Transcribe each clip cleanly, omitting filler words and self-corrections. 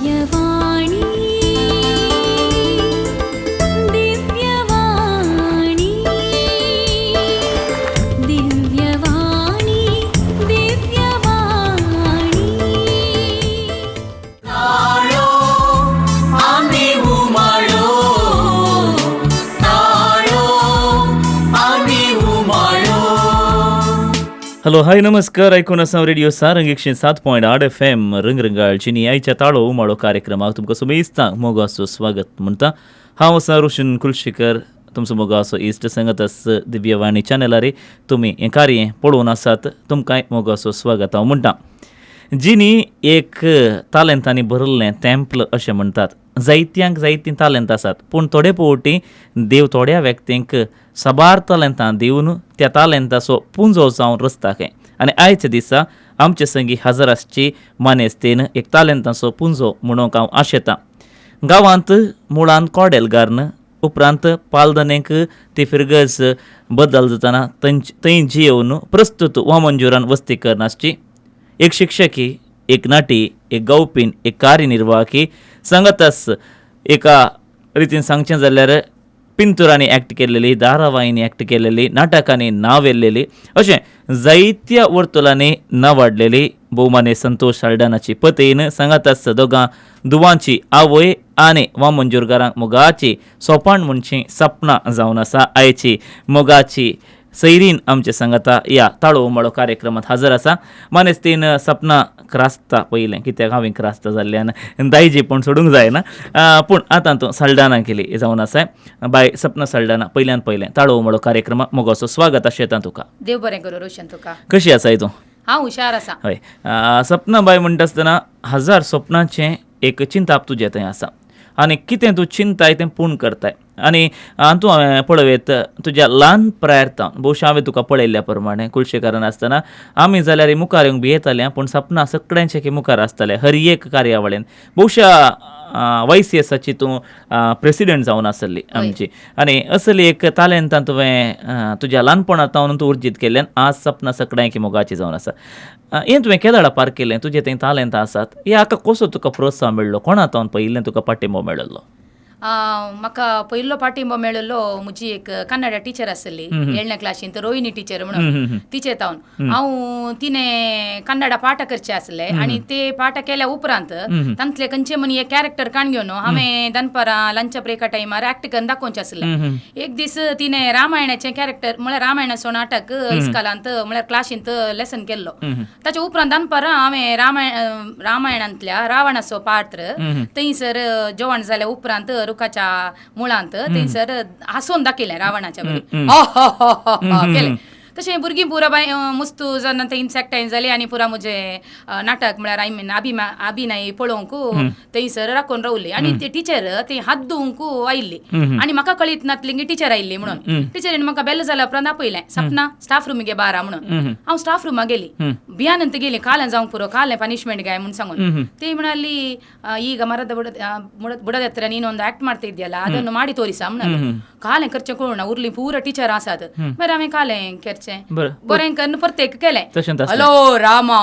दिव्यवाणी, दिव्यवाणी, दिव्यवाणी, दिव्यवाणी. ताळो आनी उमाळो, ताळो आनी उमाळो. हॅलो, हाय, नमस्कार. आयकून आसा रेडिओ सारंग 107.8 FM रंगरंगाळची. आयच्या ताळो उमाळो कार्यक्रमाक तुमकां सुमेस्तांक मोगाचो स्वागत म्हणटा. हांव आसा रोशन कुलशेखर, तुमचो मोगाचो इश्ट. संगतस दिव्यवाणी चॅनलारे तुमी हें कार्य पळोवन आसात. तुमकांय मोगाचो स्वागत हांव म्हणटा. जिनी एक तालेंतांनी भरिल्लें तेंपल अशें म्हणटात. जायत्यांक जायतीं तालेंत आसात, पूण थोडे फावटी देव थोड्या व्यक्तींक साबार तालेंतां दिवन त्या तालेंताचो पुंजो जावन रचता खंय. आनी आयच्या दिसा आमचे संगी हजर आसची मानेस्तीन एक तालेंतांचो पुंजो म्हणूंक हांव आशेतां. गांवांत मुळान कॉडेलगार्न, उपरांत पालदनेक ती फिरगज बदल जातना थंय जियेवन प्रस्तुत वामनजुरान वस्ती करून आसची एक शिक्षकी, एक नटी, एक गावपीन, एक कार्यनिर्वाहकी. सांगतास एका रितीन सांगचें जाल्यार पिंतुरांनी एक्ट केलेली, धारावाहिनी एक्ट केलेली, नाटकांनी नांव येल्लेली, अशें जायत्या वर्तुलांनी नांवाडलेली भोवमाने संतोष साल्डानाची पतीन, सांगातास दोगां दुवांची आवय आनी वामनजूरकारांक मोगाची सोपाण म्हणची सपनां जावन आसा. आयची मोगाची सैरीन आमचे सांगाता ह्या ताळो उमाळो कार्यक्रमात हजर आसा मानेस्तीन सपना क्रास्ता. पयलें कित्याक हांवें क्रास्ता जाल्ल्यान दायजी पण सोडूंक जायना, पूण आतां तूं साल्डाना केली जावन आसा. बाय सपना साल्डाना, पयल्यान पयलें ताळो उमाळो कार्यक्रमाक मोगाचो स्वागत आशेता तुका. देव बरें करूं रोशन तुका. कशी आसाय तूं? हांव हुशार आसा. हय, सपना बाय म्हणटा आसतना हजार स्वप्नांचें एक चिंताप तुजें थंय आसा आनी कितें तूं चिंताय तें पूर्ण करताय. आनी तूं हांवें पळयत तुज्या ल्हान प्रायर तावन, भोवशा हांवें तुका पळयल्ल्या प्रमाणे कुलशेखरान आसतना आमी जाल्यार मुखार येवंक भियेताले, पूण सपना सगळ्यांचे की मुखार आसतालें हर एक कार्यावळीन. भोवशा वाय सी एसाची तूं प्रेसिडेंट जावन आसली आमची. आनी असली एक तालेंतां तुवें तुज्या ल्हानपणा तावन तूं उर्जीत केल्ल्यान आज सपना सगळ्यांकी मोगाची जावन आसा. हें तुवें केदाळा पार केलें? तुजें थंय तालेंतां आसात, हे हाका कसो तुका प्रोत्साहन मेळ्ळो? कोणा तावन पयलें तुका पाठिंबो मेळिल्लो? म्हाका पयलो पाठिंबो मेळिल्लो म्हजी एक कन्नडा टिचर आसली एळण्या क्लासींत, रोहिणी टिचर म्हणून, तिचे तावन. हांव तिणे कन्नडा पाठ करचे आसले आनी ते पाठ केल्या उपरांत तांतले खंयचे म्हण एक कॅरेक्टर काण घेवन हांवें दनपारां लंच ब्रेका टायमार एक्ट करून दाखोवचें आसलें. एक दीस तिणे रामायणाचें कॅरेक्टर, म्हळ्यार रामायणाचो नाटक इस्कालांत, म्हळ्यार क्लासींत लेसन केल्लो. ताच्या उपरांत दनपारां हांवें रामायणांतल्या रावणाचो पात्र थंयसर जेवण जाल्या उपरांत रुखाच्या मुळांत थंयसर हांसोवन दाखयलें, रावणाच्या बरी केलें. तशें भुरगीं पुरा बाय मुस्तू जावन थंय इन्सेक्टायन जाली आनी पुरा म्हजें नाटक, म्हळ्यार I mean अभिनय पळोवंक थंयसर राखून रावली. आनी ती टिचर ती हात धुवंक आयिल्ली आनी म्हाका कळीत नासली की टिचर आयिल्ली म्हणून. टिचरीन म्हाका बेल जाल्या उपरांत आपयलें, "सपना, स्टाफ रुमी गे बारा" म्हणून. हांव स्टाफ रुमा गेली, भियानंत गेली, कालें जावंक पुरो, कालें ಪನಿಷ್ಮೆಂಟ್ ಗಾಯ म्हणून सांगून. ती म्हणाली, "ಈಗ ಮರದ ಬುಡದ ಹತ್ರ ನೀನೊಂದು ಆಕ್ಟ್ ಮಾಡ್ತಾ ಇದೆಯಲ್ಲ, ಅದನ್ನು ಮಾಡಿ ತೋರಿಸ" म्हणाली. कालें करचें कोण उरली, पुरा टिचर आसात. बरें, हांवें कालें करचें बरें करून परतेक केलें. तशेंच आसलें. "हॅलो रामा,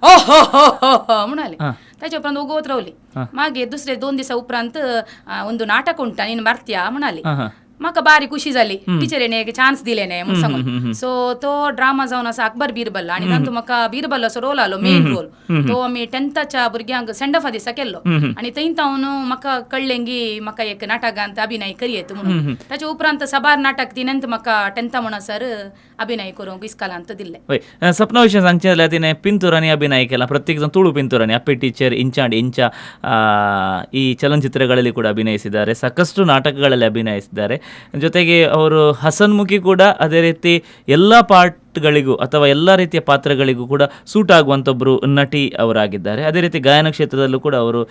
ओ हो हो हो हो" म्हणाले. ताच्या उपरांत उगवत रावली. मागीर दुसरे 2 दिसा उपरांत "ಒಂದು ನಾಟಕ ಉಂಟಾ, ನೀನು ಬರ್ತೀಯಾ" म्हणाली. हां हां म्हाका बारी खुशी जाली, टिचरीने एक चान्स दिले न्ही म्हूण सांगून. सो तो ड्रामा जावन आसा अकबर बिरबल आनी तातूंत म्हाका बिरबलाचो रोल आलो, मेन रोल. तो आमी टेंथाच्या भुरग्यांक सेंड ऑफा दिसा केल्लो आनी थंय तावन म्हाका कळ्ळें की म्हाका एक नाटकांत अभिनय करयेत म्हणून. ताच्या उपरांत साबार नाटक तिणेंत म्हाका टेंथा म्हणसर अभिनय करूंक इस्कालांत दिल्लें. हय, सपना विशीं सांगचें जाल्यार तिणें पिंतुरांनी अभिनय केला. प्रत्येक ಜನ ತುಳು ಪಿಂತುರಾನಿ, ಅಪ್ಪೆ ಟೀಚರ್, ಇಂಚಾಂಡ್ ಇಂಚ ಈ ಚಲನಚಿತ್ರಗಳಲ್ಲಿ ಕೂಡ ಅಭಿನಯಿಸಿದ್ದಾರೆ. ಸಾಕಷ್ಟು ನಾಟಕಗಳಲ್ಲಿ ಅಭಿನಯಿಸಿದ್ದಾರೆ. ಜೊತೆಗೆ ಅವರು ಹಸನ್ಮುಖಿ ಕೂಡ. ಅದೇ ರೀತಿ ಎಲ್ಲ ಪಾರ್ಟ್ಗಳಿಗೂ ಅಥವಾ ಎಲ್ಲ ರೀತಿಯ ಪಾತ್ರಗಳಿಗೂ ಕೂಡ ಸೂಟ್ ಆಗುವಂಥೊಬ್ಬರು ನಟಿ ಅವರಾಗಿದ್ದಾರೆ. ಅದೇ ರೀತಿ ಗಾಯನ ಕ್ಷೇತ್ರದಲ್ಲೂ ಕೂಡ ಅವರು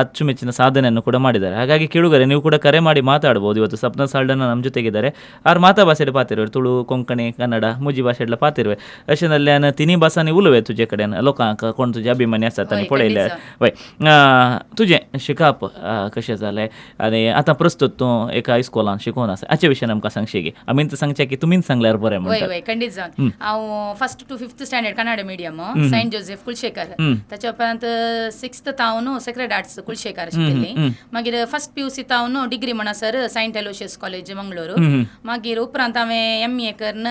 ಅಚ್ಚುಮೆಚ್ಚಿನ ಸಾಧನೆಯನ್ನು ಕೂಡ ಮಾಡಿದ್ದಾರೆ. ಹಾಗಾಗಿ ಕೇಳುಗರೆ, ನೀವು ಕೂಡ ಕರೆ ಮಾಡಿ ಮಾತಾಡ್ಬೋದು. ಇವತ್ತು ಸಪ್ನ ಸಾಲ್ಡನ ನಮ್ಮ ಜೊತೆಗಿದ್ದಾರೆ. ಆರು ಮಾತಾ ಭಾಷೆಡ್ ಪಾತಿರುವೆ, ತುಳು, ಕೊಂಕಣಿ, ಕನ್ನಡ ಮೂಜಿ ಭಾಷೆಡ್ಲ ಪಾತಿರುವೆ. ಅಶನಲ್ಲಿ ತಿನಿ भासांनी उलोवया तुजे कडेन. लोकांक कोण तुजे अभिमानी आसात आनी हय, पळयले. खंडीत. वय, तुजें शिकप कशें जालें आनी आतां प्रस्तुत तूं एका इस्कोलान शिकोवन आसा, हाचे विशयान आमकां सांगशी की? आमी तर सांगचें की तुमीच सांगल्यार बरें म्हणटात. वय, खंडीत जावन. उपरांत हांव first to fifth standard Kannada medium, Saint Joseph Kulshekar. ताच्या उपरांत सिक्स्थ तावन सेक्रेड आर्ट्स कुलशेखर शिकिल्ली. मागीर फर्स्ट पीयूसी तावन डिग्री म्हणसर सेंट एलोशियस कॉलेज, मंगळूर. मागीर उपरांत हांवें एमए करून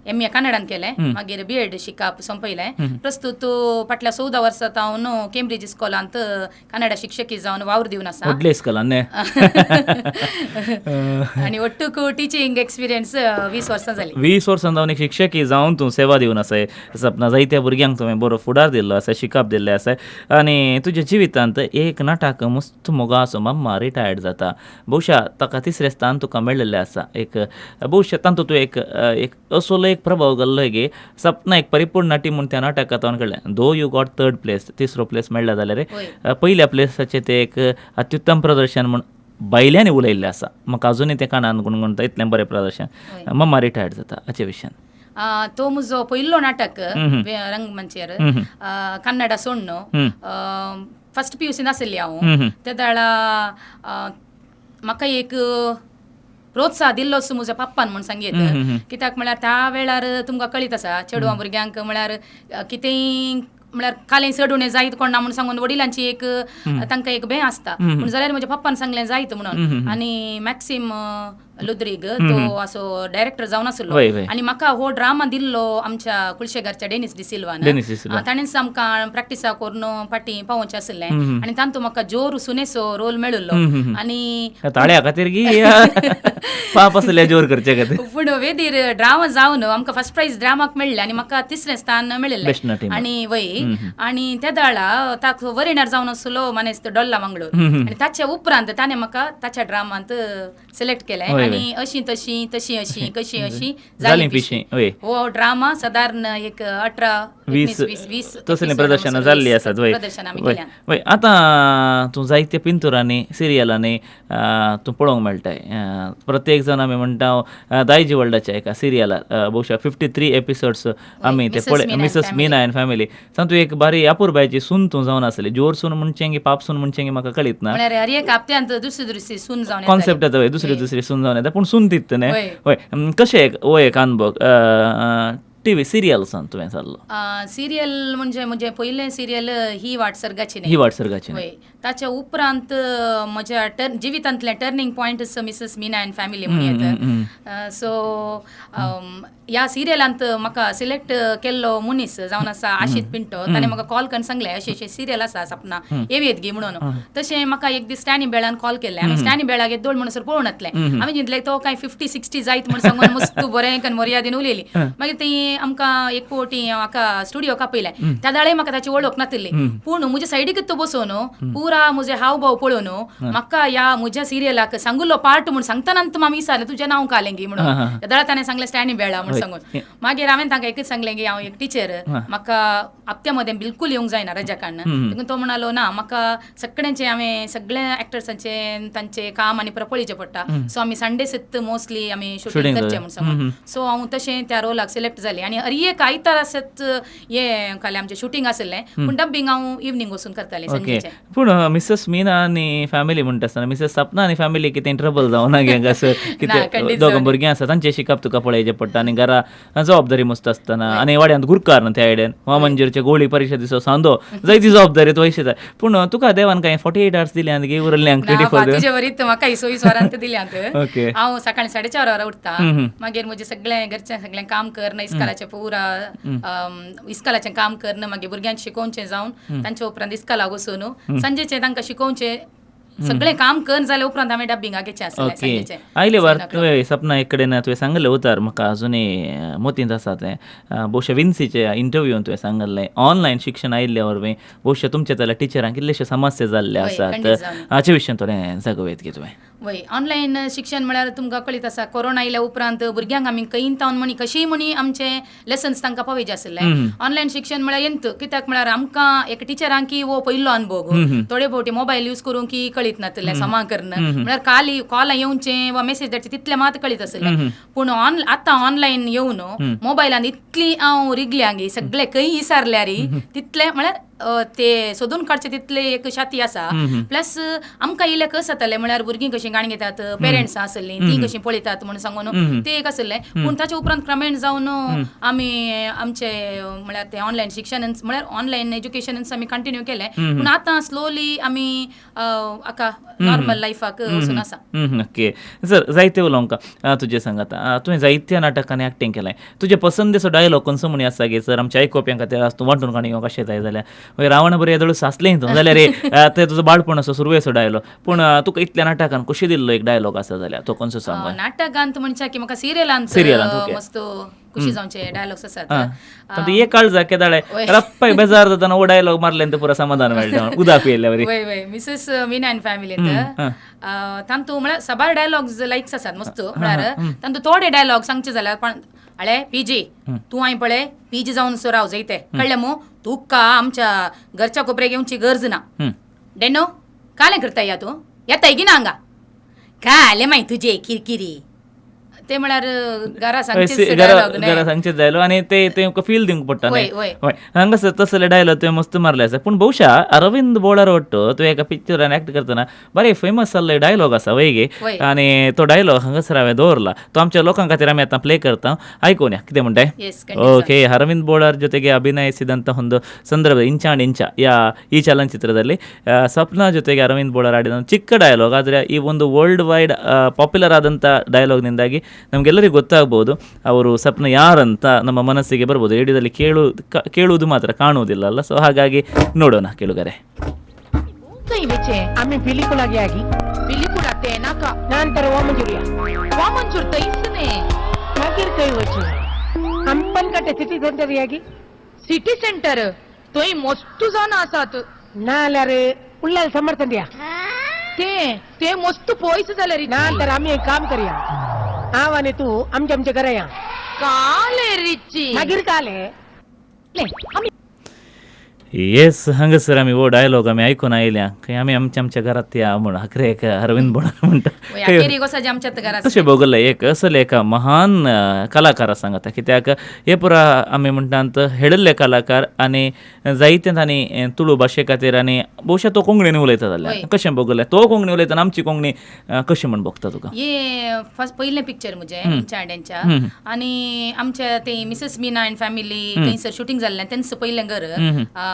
एमए कन्नडान केलें. मागीर बी एड शिकप सोंपयलें. प्रस्तुत फाटल्या 14 वर्सां तावन केंब्रिज इस्कोलांत कन्नडा शिक्षकी जावन वावर दिवन आसा. व्हडले इस्कोलान न्ही? आनी ಒಟ್ಟುಕು टीचिंग एक्सपिरियन्स 20 वर्सां जाली. 20 वर्सां जावन एक शिक्षकी जावन तूं सेवा दिवन आसाय सपना. जायत्या भुरग्यांक तुवें बरो फुडार दिल्लो आसा, शिकप दिल्लें आसा. आनी तुज्या जिवितांत एक नाटक मस्त मोगाचो, मम्मा रिटायर्ड जाता, बहुशा ताका तिसरें स्थान तुका मेळिल्लें आसा. एक बहुशा तातूंत तूं एक एक असलो एक प्रभाव घाल्लो की सपना एक परिपूर्ण नटी म्हूण त्या नाटकांत हांवें कळ्ळें. Though you got third place, तिसरो प्लेस मेळ्ळा जाल्यार पयल्या प्लेसाचें तें एक अत्युत्तम प्रदर्शन म्हूण बायल्यांनी उलयल्लें आसा. म्हाका अजुनूय तें कानान गुणगुणता, इतलें बरें प्रदर्शन. मम्मा रिटायर्ड जाता हाचे विशयान. तो म्हजो पयलो नाटक रंगमंचेर कन्नडा सोडून. फर्स्ट पीयूसीन आशिल्ली हांव तेदाळा. म्हाका एक प्रोत्साह दिल्लोच म्हज्या पप्पान म्हूण सांगीत. कित्याक म्हळ्यार त्या वेळार तुमकां कळीत आसा, चेडवां भुरग्यांक म्हळ्यार कितेंय म्हळ्यार कालें चड उणें जायत कोण ना म्हूण सांगून वडिलांची एक तांकां एक भंय आसता. पूण जाल्यार म्हज्या पप्पान सांगलें जायत म्हणून. आनी मॅक्सिम लुद्रीग तो असो डायरेक्टर जावन आसलो वय, वय. आनी म्हाका हो ड्रामा दिल्लो आमच्या कुलशेगारच्या डेनिस डिसिल्वान. डेनिस डिसिल्वा. ताणेंच आमकां प्रॅक्टिसा करून फाटीं पावोवचें आसलें आनी तातूंत म्हाका जोर सुनेचो रोल मेळिल्लो आनी ताळ्या खातीर की पाप आसल्या जोर करचे खातीर? पूण वेदीर ड्रामा जावन आमकां फर्स्ट प्रायज ड्रामाक मेळ्ळें आनी म्हाका तिसरें स्थान मेळिल्लें. बेस्ट नटी म्हणून. आनी वय, आनी त्या दाळा ताक वरिणार जावन आसलो मानेस्त डोल्ला मंगळूर आनी ताच्या उपरांत ताणें म्हाका ताच्या ड्रामांत सिलेक्ट केलें. वय. आनी अशी तशी, तशी अशी, कशी अशी जाली पिशी, वय. हो ड्रामा सादारण एक 18 20 19, 20 20 तसलीं प्रदर्शनां जाल्लीं आसात, वय. प्रदर्शन आमी वय केल्यान. वय, आतां तूं जायते पिंतुरांनी, सिरियलांनी तूं पळोवंक मेळटाय. प्रत्येक जाण आमी म्हणटा, दायजी वर्ल्डाच्या एका सिरियलार बहुशा 53 एपिसोड्स आमी ते मिसेस पळय. Meena and Mrs family. Meena and family. तातूंत एक बारी अपुरबायेची सून तूं जावन आसली. जोर सून म्हणचें की पाप सून म्हणचें की म्हाका कळीत ना. म्हळ्यार हर एक हप्त्यांत दुसरी दुसरी सून जावन येताली. कॉन्सेप्ट येता, वय, दुसरी दुसरी सून जावन येता, पूण सून तित न्ही. वय. कशें एक हो एक अनुभव टीव्ही सिरियल्सान तुवें जाल्लो? सिरियल म्हणजे म्हजें पयलें सिरियल ही वाट सर्गाची ही न्ही. वाट सर्गाची न्ही. वय, ताच्या उपरांत म्हज्या जिवितांतलें turning point Mrs Meena and family म्हणून येता. सो ह्या सिरियलांत म्हाका सिलेक्ट केल्लो मनीस जावन आसा आशीत पिंटो. ताणें म्हाका कॉल करून सांगलें, अशें अशें सिरियल आसा सपना, येवयेत गी म्हणून. तशें म्हाका एक दीस स्टॅनी बेळान कॉल केल्लें. आमी स्टॅनी बेळाक येद्दोळ म्हणसर पळोवन येतलें. आमी चिंतलें तो कांय 50-60 जायत म्हूण सांगून मस्त बरें करून मर्यादेन उलयली. मागीर ती आमकां एक फावटी म्हाका स्टुडियो कापयलें. त्या दाळे म्हाका ताची वळख नातिल्ली, पूण म्हज्या सायडीक तो बसून पुरा म्हजे हावभाव पळोवन म्हाका ह्या म्हज्या सिरियलाक सांगुल्लो पार्ट म्हूण सांगतना आमी विचारलें, तुजें नांव कालें गी म्हणून. त्या दाळा ताणें सांगलें स्टॅनी बेळा म्हूण सांगून. मागीर हांवें तांकां एकच सांगलें की हांव एक टिचर, म्हाका हप्त्या मदें बिलकूल येवंक जायना रजा काडून. देखून तो म्हणालो ना, म्हाका सगळ्यांचे, हांवें सगळ्या एक्टर्सांचे तांचे काम आनी परत पळोवचें पडटा, सो आमी संडे सेत मोस्टली आमी शूटिंग शूटिंग करचें म्हूण सांगून. सो हांव तशें त्या रोलाक सिलेक्ट जालें आनी हर एक आयतार आसत हें काल आमचें शूटिंग आशिल्लें, पूण डबिंग हांव इवनींग वचून करतालें सांजेचें. पूण मिसेस मीना आनी फॅमिली म्हणटा आसतना मिसेस सपना आनी फॅमिली कितें ट्रबल जावना गे हांगासर? कितें खंडीत दोगां जावना. भुरगीं आसा, तांचें शिकप तुका पळयचें पडटा आनी घरा जबाबदारी मस्त आसतना आनी वाड्यांत गुरकार न्हू त्या आयडियन वामंजरचे गोळी परिशदेचो सांदो, जायती जबाबदारी तूं वयशे जाय. पूण तुका देवान कांय 48 आवर्स दिले आनी उरल्ले ना 24? तुजे वरीत म्हाका 24 वरांत दिल्यांत. हांव सकाळी 4:30 वरां उठता. मागीर म्हजें सगळें घरचें सगळें काम करून, इस्कालाचें पुरा इस्कालाचें काम करून, मागीर भुरग्यांक शिकोवचें जावन तांच्या उपरांत इस्कालाक वचून सांजेचें तांकां शिकोवचें, सगळें काम करून जाल्या उपरांत हांवें डबिंगाक घेचें आसलें सांजेचें. आयले वार 7 o'clock. तुवें सपना एक कडेन तुवें सांगलें उतर, म्हाका अजुनूय मोतींत आसा तें. बहुशा विन्सीच्या इंटरव्यून तुवें सांगल्लें, ऑनलायन शिक्षण आयिल्ल्या वरवीं बहुशा तुमच्या जाल्यार टिचरांक कितलेशे समस्या जाल्ले आसात. खंडीत जावन. हाचे विशयान थोडें जागोवयत की तुवें? वय, ऑनलायन शिक्षण म्हळ्यार तुमकां कळीत आसा, कोरोना आयल्या उपरांत भुरग्यांक आमी खंय तावन म्हणी कशीय म्हणी आमचे लेसन्स तांकां पावयचे आशिल्ले. ऑनलायन शिक्षण म्हळ्यार येंत कित्याक म्हळ्यार आमकां एक टिचरांकी हो पयलो अनुभव. थोडे फावटी मोबायल यूज करूंक की कळीत नातिल्लें समा करून, म्हळ्यार काली कॉल येवचें वा मेसेज धाडचे तितलें मात कळीत आशिल्लें. पूण ऑन आतां ऑनलायन येवन मोबायलान इतली हांव रिगल्या गी सगळे खंय विसारल्यार तितलें म्हळ्यार ते सोदून काडचे तितले एक शाती आसा. प्लस आमकां इल्लें कस जातालें म्हळ्यार भुरगीं कशीं गाणी घेतात, पेरंट्स आसलीं तीं कशीं पळयतात म्हणून सांगून ते एक आसलें. पूण ताचे उपरांत क्रमेण जावन आमी आमचे म्हळ्यार ते ऑनलायन शिक्षण म्हळ्यार ऑनलायन एज्युकेशन आमी कंटिन्यू केलें. पूण आतां स्लोली आमी आका नॉर्मल लायफाक वचून आसा. ओके सर, जायते उलोवंक तुजें सांगात, तुवें जायत्या नाटकांनी एक्टींग केलें, तुजे पसंदेचो डायलॉग खंयचो म्हणी आसा गे सर आमच्या आयकोप्यां खातीर आज तूं वांटून काणी कशें जाय जाल्यार? रावण बरें येदोळ सासलें तूं जाल्यार रे ते तुजो बाळपण असो सुरवेचो डायलॉग, पूण तुका इतल्या नाटकान खोशी दिल्लो एक डायलॉग आसा जाल्यार तो खंयचो सांग? नाटकांत म्हणच्या की म्हाका सिरियलांत मस्त खुशी जावचे डायलॉग्स आसात. एक काळ जा केदाळे रप्पाय बेजार जाताना हो डायलॉग मारले पुरा समाधान मेळटा उदक पियेल्ल्या वरी. वय वय, मिसेस मीना अँड फॅमिलींत तांतू म्हळ्यार साबार डायलॉग्स लायक्स आसात मस्त, म्हळ्यार तांतू थोडे डायलॉग सांगचे जाल्यार पण अळे पीजी तूं हांवें पळय पीजी जावन सो राव जायते कळ्ळें मू, तुका आमच्या घरच्या कोपऱ्याक येवची गरज ना. डेनो कालें करता या तूं येताय की ना हांगा कालें मागीर तुजे किरकिरी ते म्हळ्यार घरा सांगचेच डायलॉग, घरा सांगचेच डायलॉग आनी ते तुमकां फील दिवंक पडटा न्हय. हांगासर तसले डायलॉग तुवें मस्त मारले आसा. पूण बहुशा अरविंद बोळार वाटतो तुवें एका पिक्चरान एक्ट करतना बरें फेमस जाल्लो डायलॉग आसा वय गे, आनी तो डायलॉग हांगासर हांवें दवरला, तो आमच्या लोकां खातीर आमी आतां प्ले करता, आयकून या कितें म्हणटाय? ಓಕೆ, ಅರವಿಂದ್ ಬೋಳಾರ್ ಜೊತೆಗೆ ಅಭಿನಯಿಸಿದಂಥ ಒಂದು ಸಂದರ್ಭ ಇಂಚಾಂಡ್ ಇಂಚ ಯಾ ಈ ಚಲನಚಿತ್ರದಲ್ಲಿ ಸ್ವಪ್ನ ಜೊತೆಗೆ ಅರವಿಂದ್ ಬೋಳಾರ್ ಆಡಿದ ಒಂದು ಚಿಕ್ಕ ಡಯಲಾಗ್, ಆದರೆ ಈ ಒಂದು ವರ್ಲ್ಡ್ ವೈಡ್ ಪಾಪ್ಯುಲರ್ ಆದಂಥ ಡಯಲಾಗ್ನಿಂದಾಗಿ ನಮಗೆಲ್ಲರಿಗೂ ಗೊತ್ತಾಗ್ಬೋದು ಅವರು ಸ್ವಪ್ನ ಯಾರಂತ ನಮ್ಮ ಮನಸ್ಸಿಗೆ ಬರ್ಬೋದು. ರೇಡಿಯೋದಲ್ಲಿ ಕೇಳುವುದು ಮಾತ್ರ, ಕಾಣುವುದಿಲ್ಲ ಅಲ್ಲ. ಸೊ ಹಾಗಾಗಿ ನೋಡೋಣ ಕೇಳುಗರೆ. ಸಿಟಿ ಸೆಂಟರ್ ಯಾಗಿ ಸಿಟಿ ಸೆಂಟರ್ ತೊಯ್ ಮಸ್ತು ಜನ ಆಸಾತ್ ನಾಲ್ಯಾರು ಉಳ್ಳಾಲ್ ಸಮರ್ಥಂದ್ಯಾ ते ते मस्त पयस जाल्यार नांतर आमी एक काम करया, हांव आनी तूं आमचे आमचे घरा या. काले रिची मागीर काले येस, हांगासर आमी हो डायलॉग आमी आयकून आयल्या खंय आमी आमच्या आमच्या घरात या म्हूण आखरे एक अरविंद बोळार म्हणटा तशें भोगलें. एक असले एका महान कलाकारा सांगता, कित्याक हे पुरा आमी म्हणटात हेडल्ले कलाकार आनी जायते तांणी तुळू भाशे खातीर आनी बहुशा तो कोंकणीन उलयता जाल्यार कशें भोगलें? तो कोंकणी उलयतना आमची कोंकणी कशें म्हण भोगता तुका? हे फर्स्ट पयलें पिक्चर म्हजें इंचांड्यांच्या आनी आमच्या ते मिसेस मीना अँड फॅमिली थंयसर शुटींग जाल्लें तेंच पयलें घर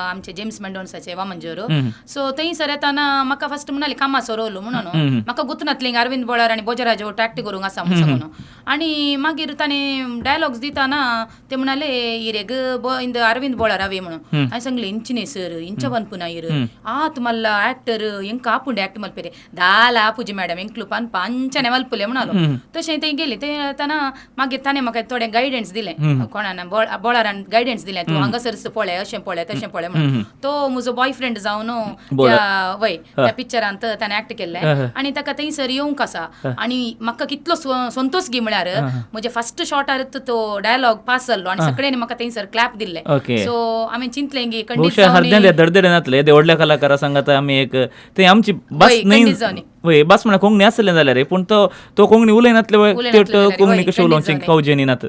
आमचे जेम्स मेंडोन्साचे वामंजोर. सो थंयसर येताना म्हाका फर्स्ट म्हणाले कामाचो रोल म्हणून, म्हाका गुतनातलें अरविंद बोळार आनी भोजराज ओट एक्ट करूंक आसा म्हणून सांगून. आनी मागीर ताणें डायलॉग्स दिताना ते म्हणाले इरेग इंद अरविंद बोळार हांवें म्हणून. हांवें सांगलें इंच न्ही सर, इंच पनपुना इर आत मल्ला एक्टर इंका आपूंडे एक्ट मल्पेरे दाला आपूजी मॅडम इंक्लू पान पांचने मल्पुले म्हणालो. तशें थंय गेली ते येताना मागीर ताणें म्हाका थोडें गायडन्स दिलें, कोणान बोळारान गायडन्स दिलें, तूं हांगासरच पळय अशें पळय तशें पळय म्हणून. तो म्हजो बॉयफ्रेंड जावन वय त्या पिक्चरांत ताणें एक्ट केल्लें आनी ताका थंयसर येवंक आसा. आनी म्हाका कितलो संतोश गी म्हळ्यार म्हजे फर्स्ट शॉटार तो डायलॉग पास जाल्लो आनी सगळ्यांनी म्हाका थंयसर क्लॅप दिल्लें. सो आमी चिंतलें की खंडीत दडदडे नातले व्हडल्या कलाकारा सांगात आमी एक ते आमची बस न्हय वय बस म्हणल्यार कोंकणी आसलें जाल्यार पूण तो तो कोंकणी उलयनातले कोंकणी कशें उलोवचें कौजेनी नात.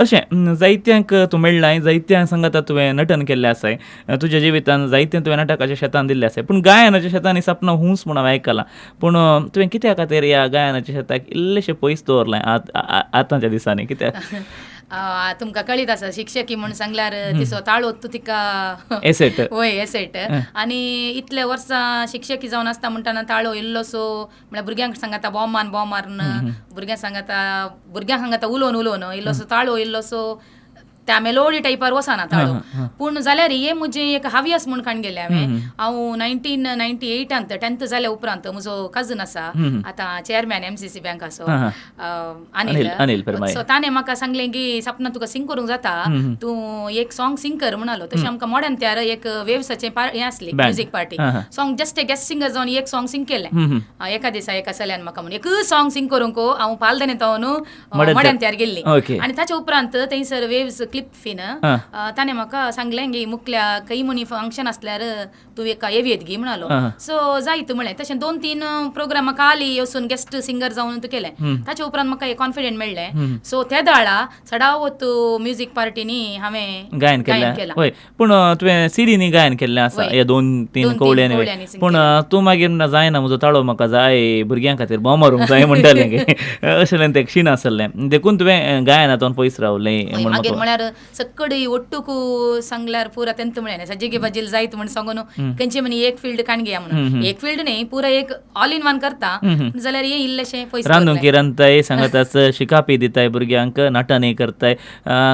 अशें जायत्यांक तूं मेळ्ळाय, जायत्यांक सांगाता तुवें नटन केल्लें आसाय, तुज्या जिवितान जायतें तुवें नाटकाच्या शेतान दिल्लें आसाय, पूण गायनाच्या शेतांनी सपना हुंस म्हूण हांवें आयकलां, पूण तुवें कित्या खातीर ह्या गायनाच्या शेताक इल्लेशें पयस दवरलें आतांच्या दिसांनी कित्याक? तुमकां कळीत आसा शिक्षकी म्हूण सांगल्यार तिचो ताळो तूं तिका एसेट वय एसेट आनी इतले वर्सां शिक्षकी जावन आसता म्हणटाना ताळो इल्लोसो म्हळ्यार भुरग्यांक सांगता बॉमान बॉम मारून भुरग्यांक सांगता भुरग्यांक सांगता उलोवन उलोवन इल्लोसो ताळो इल्लोसो त्या मेलोडी टायपार वचना ताळो. पूण जाल्यार हे म्हजें एक हावियास म्हूण काण गेलें हांवें. हांव 1998 10th जाल्या उपरांत म्हजो कजन आसा आतां चेअरमॅन MCC बँकाचो अनिल, सो ताणें म्हाका सांगलें की सपना तुका सिंग करूंक जाता, तूं एक सॉंग सिंग कर म्हणालो. तशें आमकां मॉडर्न त्यार एक वेव्साचें हें आसली music party song, just a guest singer जावन एक सॉंग सिंग केलें एका दिसा एका चल्यान म्हाका म्हणून एक सॉंग सिंग करूंक हांव पालदने तावन मॉडर्न त्यार गेल्ली. आनी ताच्या उपरांत थंयसर वेव्स क्लिपफिन ताणें म्हाका सांगलें गे मुखल्या खंय म्हणी फंक्शन आसल्यार तूं एका येवयेत गी म्हणालो. सो जायत म्हळें. तशें 2-3 प्रोग्राम म्हाका आली वचून गेस्ट सिंगर जावन केलें. ताचे उपरांत म्हाका एक कॉन्फिडंट मेळ्ळें. सो त्या दाळा सडावत म्युजीक पार्टीनी हांवें गायन केलें. हय, पूण तुवें सिडीनी गायन केल्लें आसा हे 2-3 कवळ्यांनी, पूण तूं मागीर जायना म्हजो ताळो म्हाका जाय भुरग्यां खातीर बोम मारूंक जाय म्हणटालें गे, अशें तें क्षीण आसलें, देखून तुवें गायनांतून पयस रावलें. मागीर म्हळ्यार सक्कडी ಒಟ್ಟುಕು सांगल्यार पुरा तेंत म्हळें सज्जिगे बाजील जायत म्हण सांगून खंयचे म्हणी एक फिल्ड काण घेया म्हणून, एक फिल्ड न्ही पुरा एक ऑल इन वन करता जाल्यार हे इल्लेशें पयस रांदूंक रांदताय सांगताच शिकापी दिताय भुरग्यांक, नाटनय करताय.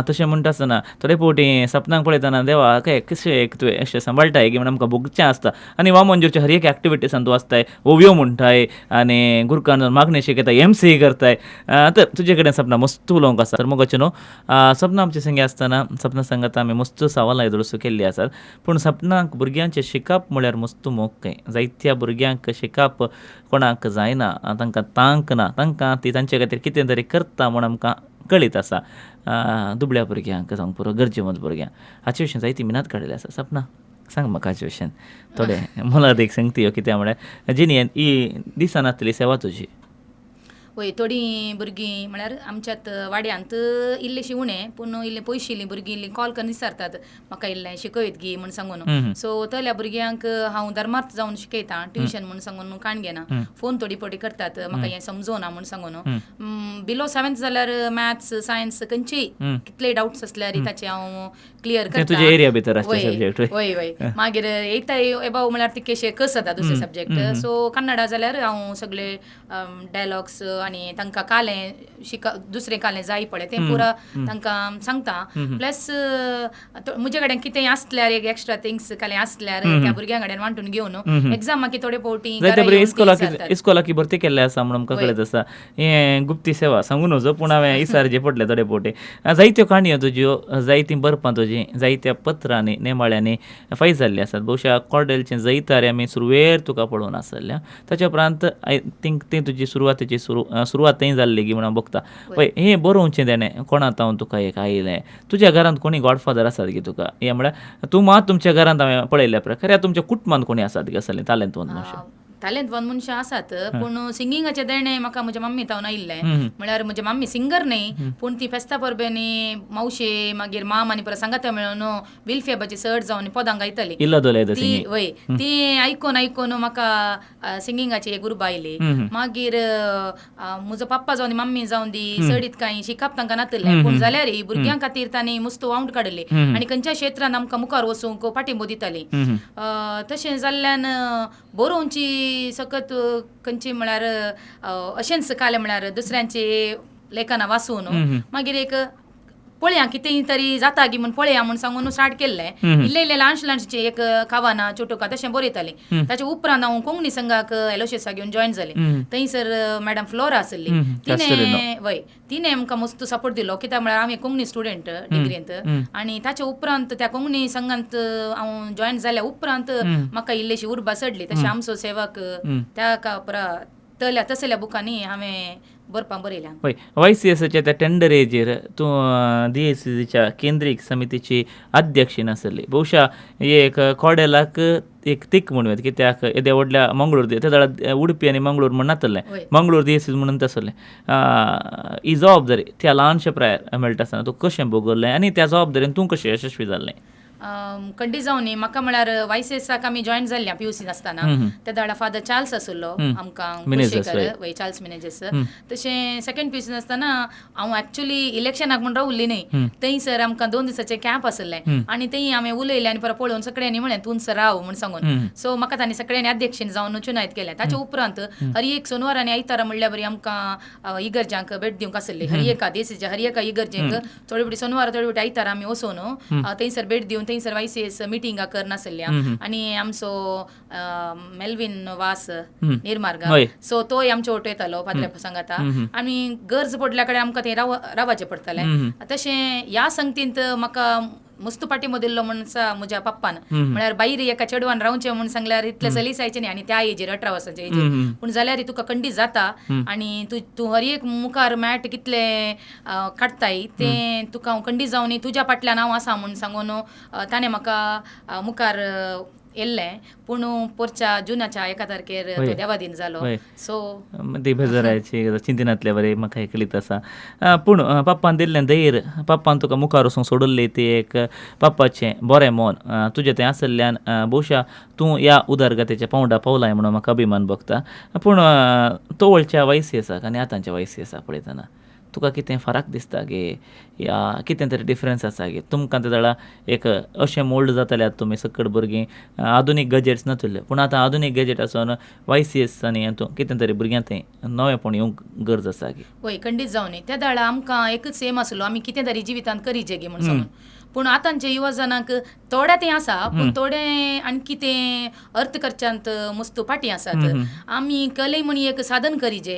तशें म्हणटा आसतना थोडे फावटी सपनांक पळयतना देवा काय कशें एक तुवें अशें सांबाळटाय की म्हण आमकां भोगचें आसता. आनी वामनजूरच्या हर एक एक्टिविटीसान तूं आसताय, ओवयो म्हणटाय आनी गुरकान मागणें शिकयताय, MC करताय. तर तुजे कडेन सपना मस्त उलोवंक आसा. तर मोगाचें न्हू सपना आमचे संगे आसतना सपना सांगता आमी मस्त सवालां येदोळसो केल्ली आसात, पूण सपनाक भुरग्यांचें शिकप म्हळ्यार मस्त मोग खंय. जायत्या भुरग्यांक शिकप कोणाक जायना, तांकां तांक ना, तांकां ती तांचे खातीर कितें तरी करता म्हूण आमकां कळीत आसा. दुबळ्या भुरग्यांक जावंक पुरो गरजेवंत भुरग्यांक हाचे विशीं जायती मिनात काडिल्ली आसा. सपना सांग म्हाका हाचे विशीं थोडें मोलादीक सांगती ह्यो, कित्याक म्हळ्यार जिणी ही दिसनातली सेवा तुजी. वय, थोडीं भुरगीं म्हळ्यार आमच्यात वाड्यांत इल्लीशी उणें पूण इल्लीं पयशिल्लीं भुरगीं इल्लीं कॉल करून विचारतात म्हाका इल्लें शिकयत गी म्हूण सांगून. सो तल्या भुरग्यांक हांव धर्मार्थ जावन शिकयता, ट्युशन म्हूण सांगून काण घेना, फोन थोडी फावटी करतात म्हाका हें समजोना म्हूण सांगून. बिलो 7th जाल्यार मॅथ्स सायन्स खंयचीय कितलेय डावट्स आसल्यार ताचे हांव क्लियर करता. वय वय, मागीर येताय एबाव म्हळ्यार तितकेशे कस जाता दुसरे सब्जेक्ट. सो कन्नडा जाल्यार हांव सगळे डायलॉग्स आनी तांकां कालें शिक दुसरें कालें जाय पळय तें पुरा तांकां सांगता. प्लस म्हजे कडेन कितें आसल्यार एक एक्स्ट्रा थिंग्स कालें आसल्यार त्या भुरग्यां कडेन वांटून घेवन एग्जाम मागीर थोडे फावटी इस्कोलाकी भरती केल्ले आसा म्हणून आमकां कळत आसा. हें गुप्ती सेवा सांगू नजो, पूण हांवें इसारजे पडले थोडे फावटी. जायत्यो काणयो तुज्यो, जायतीं बरपां तुजीं जायत्या पत्रांनी नेमाळ्यांनी फायज जाल्लीं आसात. बहुशा कॉर्डेलचें जैतारे आमी सुरवेर तुका पळोवन आसल्या, ताच्या उपरांत I think ती तुजी सुरवातेची सुरवात थंय जाल्ली की म्हणून बघता. पळय हें बरोवचें तेणें कोणा तावन तुका एक आयलें, तुज्या घरांत कोणी गॉडफादर आसात की तुका, हें म्हळ्यार तूं मात तुमच्या घरांत हांवें पळयल्ल्या प्रकार ह्या तुमच्या कुटुंबांत कोणी आसात की आसलें तालेंतवंत मनशां? तालेंतवंत मनशां आसात, पूण सिंगिंगाचें देणें म्हाका म्हज्या मम्मी तावन आयिल्लें. म्हळ्यार म्हजी मम्मी सिंगर न्ही, पूण ती फेस्ता परबेनी मावशे मागीर माम आनी परत सांगाता मेळून विल्फेबाची चड जावन पदां गायताली ती. वय, ती आयकून आयकून म्हाका सिंगिंगाची एक उर्बा आयली. मागीर म्हजो पप्पा जावन मम्मी जावन दी चडीत कांय शिकप तांकां नातिल्लें, पूण जाल्यार भुरग्यां खातीर तांणी मस्त वावंट काडली आनी खंयच्या क्षेत्रान आमकां मुखार वचूंक पाठिंबो दिताली. तशें जाल्ल्यान बरोवची सकत खंयची म्हळ्यार अशेंच कालें म्हळ्यार दुसऱ्यांचे लेखनां वाचून मागीर एक पळया कितें तरी जाता गी म्हूण पळया म्हूण सांगून स्टार्ट केल्लें. इल्लें इल्लें ल्हानशें ल्हानशें एक कावाना चुटुका तशें बरयतालें. ताचे उपरांत हांव कोंकणी संघाक एलोशियसा घेवन जॉयन जालें. थंयसर मॅडम फ्लोरा आसली, तिणें वय तिणें आमकां मस्त सपोर्ट दिलो, कित्याक म्हळ्यार हांव कोंकणी स्टुडंट डिग्रींत आनी ताचे उपरांत त्या कोंकणी संघांत हांव जॉयन जाल्या उपरांत म्हाका इल्लीशी उर्बा चडली. तशें आमचो सेवक त्या तल्या तसल्या बुकांनी हांवें बरपां बरयल्या. हय, YCSच्या त्या टेंडर एजीर तूं DACCच्या केंद्रीय समितीची अध्यक्ष नासली. बहुशा एक कॉडेलाक एक तीक म्हणूं येता, कित्याक येद्या व्हडल्या मंगळूर त्या वेळार उडपी आनी मंगळूर म्हण नातलें, मंगळूर DACC म्हणून तसलें. ही जबाबदारी त्या ल्हानशा प्रायर मेळटा आसतना तूं कशें भोगल्लें आनी त्या जबाबदारीन तूं कशें यशस्वी जाल्लें? कंडी जावन म्हाका म्हळ्यार YCSाक आमी जॉयन जाल्ल्या PUC आसतना त्या वेळार फादर चार्ल्स आसलो आमकां, वय चार्ल्स मिनेजस. तशें सेकंड PUC आसतना हांव एक्चुअली इलेक्शनाक म्हूण रावली न्ही, थंयसर आमकां 2 दिसाचें कॅम्प आसलें आनी थंय हांवें उलयलें आनी परत पळोवन सगळ्यांनी म्हळें तूं राव म्हूण सांगून. सो म्हाका तांणी सगळ्यांनी अध्यक्षीन जावन चुनायत केलें. ताचे उपरांत हर एक सोनवार आनी आयतारा म्हणल्यार बरी आमकां इगर्जांक भेट दिवंक आसली. हर एका देसीच्या हर एका इगर्जेक थोडे फावटी सोनवार थोडे फावटी आयतारा आमी वचून थंयसर भेट दिवन थंयसर YCS मिटिंगा करनासल्या. आनी आमचो मेल्विन वास निर्मार्ग सो तोय आमचो ओटो येतालो पाद्र्या सांगाता आनी गरज पडल्या कडेन आमकां थंय रावचें पडटालें. तशें ह्या संगतींत म्हाका मस्त पाठिंबो दिल्लो म्हूण म्हज्या पप्पान. म्हळ्यार भायर एका चेडवान रावचें म्हूण सांगल्यार इतलें सलीस आयचें न्ही, आनी त्या एजीर 18 वर्सांच्या एजीर, पूण जाल्यार तुका खंडीत जाता आनी तूं तूं हर एक मुखार मॅट कितले काडटाय तें तुका हांव खंडीत जावन तुज्या फाटल्यान हांव आसा म्हूण सांगून ताणें म्हाका मुखार येल्लें. पूण पोरच्या जुनाच्या 1 तारखेर तो देवादीन जालो. सो ती बेजारायची चिंतनातल्या बरें म्हाका कळीत आसा. पूण पप्पान दिल्लें धैर्य, पप्पान तुका मुखार वचूंक सोडिल्लें ती एक पप्पाचें बरें मन तुजें तें आशिल्ल्यान बहुशा तूं ह्या उदरगतीच्या पांवडा पावलाय म्हणून म्हाका अभिमान भोगता. पूण तवळच्या वायसीएसाक आनी आतांच्या वायसीएसाक पळयतना तुका कितें फरक दिसता गे या कितें तरी डिफरन्स आसा गे? तुमकां ते जाल्यार एक अशें मोल्ड जाताले तुमी सकट भुरगीं, आधुनीक गॅजेट्स नासले, पूण आतां आधुनीक गॅजेट आसून वायसीएस आनी हातूंत कितें तरी भुरग्यां थंय नवेंपण येवंक गरज आसा गे? वय, खंडीत जावन त्या दाळा आमकां एकूच सेम आसलो, आमी कितें तरी जिवितांत करीचे गे म्हूण सांगून. पूण आतांचे युवा जणांक थोडे तें आसा, पूण थोडे आणखी तें अर्थ करच्यांत मस्त फाटीं आसात. आमी कले म्हण एक साधन करीजे,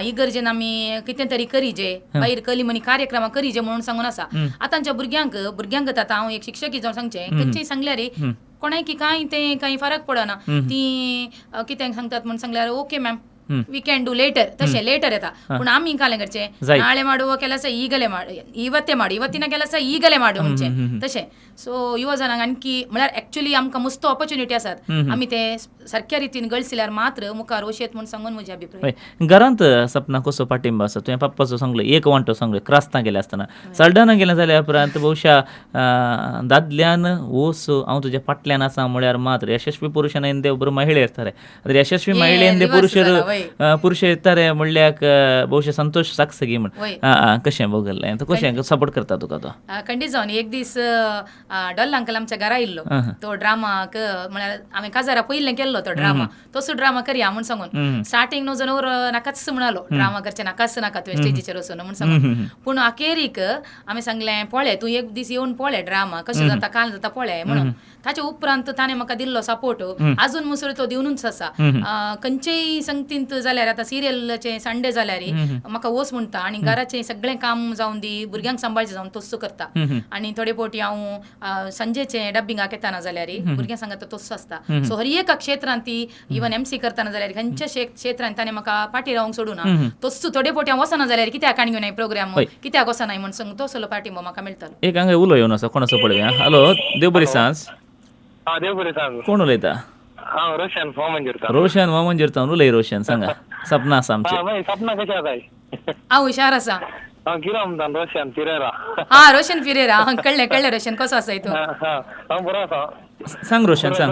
इगर्जेन आमी कितें तरी करीजे, भायर कली म्हणी कार्यक्रमां करीजे म्हणून सांगून आसा. आतांच्या भुरग्यांक भुरग्यांक आतां हांव एक शिक्षकी जावन सांगचें, खंयचेय सांगल्यार कोणाय की कांय तें कांय फरक पडना, ती कितें सांगतात म्हूण सांगल्यार okay ma'am we can do later, तशें लेटर येता. पूण आमी कालें करचें, ನಾಳೆ ಮಾಡುವ ಕೆಲಸ ಈಗಲೇ ಮಾಡು, ಇವತ್ತೇ ಮಾಡು, ಇವತ್ತಿನ ಕೆಲಸ ಈಗಲೇ ಮಾಡು ಮುಂಚೆ तशें. सो युवा जणांक आणखी म्हळ्यार एक्चुअली आमकां मस्त ऑपॉर्च्युनिटी आसात, आमी ते सारक्या रितीन गळसिल्यार मात्र मुखार वशेत म्हूण सांगून म्हजे अभिप्राय. घरांत सपना कसो पाठिंबो आसा? तुवें पप्पाचो सांगलो, एक वांटो सांगलो क्रास्तां गेले आसतना, सल्डाना गेलें जाल्यार उपरांत बहुशा दादल्यान वोस हांव तुज्या फाटल्यान आसा म्हळ्यार मात्र यशस्वी पुरुशान ಹಿಂದೆ ಒಬ್ಬರು ಮಹಿಳೆ ಇರ್ತಾರೆ, ಆದರೆ ಯಶಸ್ವಿ ಮಹಿಳೆ ಹಿಂದೆ ಪುರುಷರು ಪುರುಷ ಇರ್ತಾರೆ म्हणल्याक ಬಹುಶಃ ಸಂತೋಷ साकसगी म्हण कशें भोगल्लें, कशें सपोर्ट करता तुका तो? खंडीत जावन एक दीस डॉल अंकल आमच्या घरा येयल्लो, तो ड्रामाक म्हळ्यार हांवें काजारा पयलें केल्लो तो ड्रामा, तसो ड्रामा करया म्हूण सांगून स्टार्टींग न्हू जनवर नाकाच म्हणालो, ड्रामा करचें नाकाच नाका तुवें स्टेजीचेर वचून म्हूण सांगून. पूण अखेरीक हांवें सांगलें पळय तूं एक दीस येवन पळय ड्रामा कशें जाता काल जाता पळय म्हणून. ताचे उपरांत ताणें म्हाका दिल्लो सपोर्ट अजून मुसळ तो दिवनूच आसा. खंयचेय संगतींत जाल्यार आतां सिरियलाचे संडे जाल्यार म्हाका वच म्हणटा आनी घराचें सगळें काम जावन दी, भुरग्यांक सांबाळचें जावन तस्सो करता. आनी थोडे फावटी हांव संजेचें डब्बिंगाक येताना जाल्यार भुरग्यां सांगता तस्सो आसता. सो हर एका क्षेत्रांत ती इवन एमसी करतना जाल्यार खंयच्या क्षेत्रांत ताणें म्हाका फाटीं रावंक सोडूना, तस्सो थोडे फावटी हांव वचना जाल्यार कित्याक आनी घेवन प्रोग्राम कित्याक वचनाय म्हूण सांग तसलो पाठिंबो म्हाका मेळटालो. एक हांगा उलो येवन आसा, कोण आसा पळोवया. हॅलो, देव बरी सांज. देव बरी सांज. कोण उलयता? हांव रोशन वामनजीर. रोशन वामनजीर उलय. रोशन सांगा, सपना आसा आमचें. सपना कशें आसाय? हांव हुशार आसा. हांव कितें म्हणटा, रोशन पिरेरा. हा रोशन पिरेरा, कळ्ळें कळ्ळें. रोशन कसो आसाय तूं? हांव बरो आसा. सांग रोशन सांग.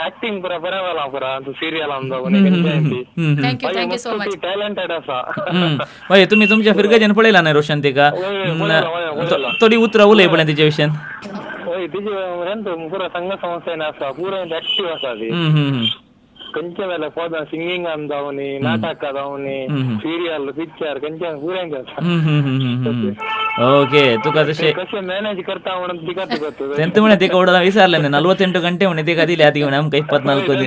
एक्टिंग पुरा बरें जालां पुरा सिरियल आमचो. Thank you, thank you so much. Talented आसा. हय, तुमी तुमच्या फिरगजेन पळयला न्हय रोशन तिका? थोडी उतरां उलय पळय तिच्या विशयान. हय, तिजी पुरा संघ संस्थेन आसा, पुरा एक्टिव आसा ती. खंयचे जाल्यार पदां सिंगिंगान जावनी, नाटकां जावनी, सिरियल पिक्चर खंयच्या पुऱ्यांक आसा. ओके, तुका तशें कशें मॅनेज करता म्हणून तिका तुका तेंत म्हणे तिका ओडला विचारलें न्ही, 48 गंटे म्हणे तिका दिले आती म्हणे आमकां 24 दी.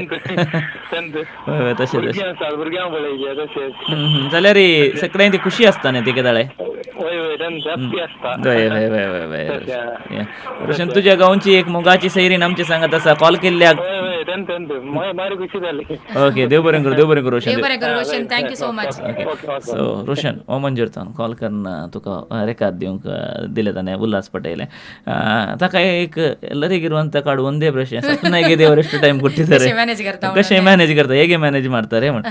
हय तशें तशें भुरग्यांक पळयचें तशें जाल्यार सगळ्यांक ती खुशी आसता न्ही तिका जाल्यार. हय हय, हॅप्पी आसता. हय हय हय हय हय. रोशन, तुज्या गांवची एक मोगाची सैरीन आमचे सांगत आसा कॉल केल्ल्याक. भारी खुशी जाली. ओके, देव बरें करूं, देव बरें करूं रोशन. देव बरें करूं Roshan, thank you so much. Okay, so Roshan वामनजीरतान call करून तुका रेकाद दिवंक दिले ताणें उल्हास पटेल ताका एक ಎಲ್ಲರಿಗಿರುವಂಥ ಕಾಡು ಒಂದೇ ಪ್ರಶ್ನೆ, ಸಪ್ನಾಗೆ ದೇವರು ಎಷ್ಟು ಟೈಮ್ ಕೊಟ್ಟಿದ್ದಾರೆ, कशें मॅनेज करता, ಹೇಗೆ मॅनेज ಮಾಡ್ತಾರೆ म्हण.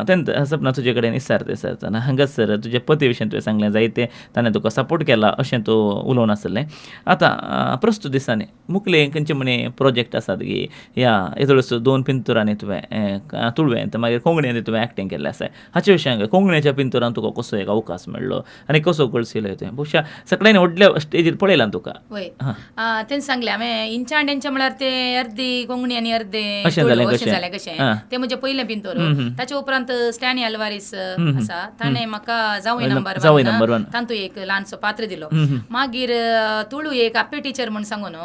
तेंत सपना तुजे कडेन विचारता विचारतना हांगासर तुजे पती विशयान तुवें सांगलें जायते ताणें तुका सपोर्ट केला अशें तूं उलोवन आसलें. आतां प्रस्तुत दिसांनी मुखले खंयचे म्हणे प्रोजेक्ट आसात की ह्या येदोळसो 2 पिंतुरांनी तुवें तुळवें, मागीर कोंकणींत तुवें एक्टींग केल्लें आसा, हाचे विशयान कोंकणीच्या पिंतुरान तुका कसो एक अवकाश मेळ्ळो आनी कसो गळसिलो तुवें? बहुशा सगळ्यांनी व्हडल्या स्टेजीर पळयलां तुका. वय, तें सांगलें हांवें इंचा आनी तेंच्या म्हळ्यार ते अर्दी कोंकणी आनी अर्दे अशें जालें कशें तें म्हजें पयलें पिंतोर. ताचे उपरांत स्टॅनी अल्वारीस आसा, ताणें म्हाका जावय नंबर 1 तातूंत एक ल्हानसो पात्र दिलो. मागीर तुळू एक आप्पे टिचर म्हूण सांगून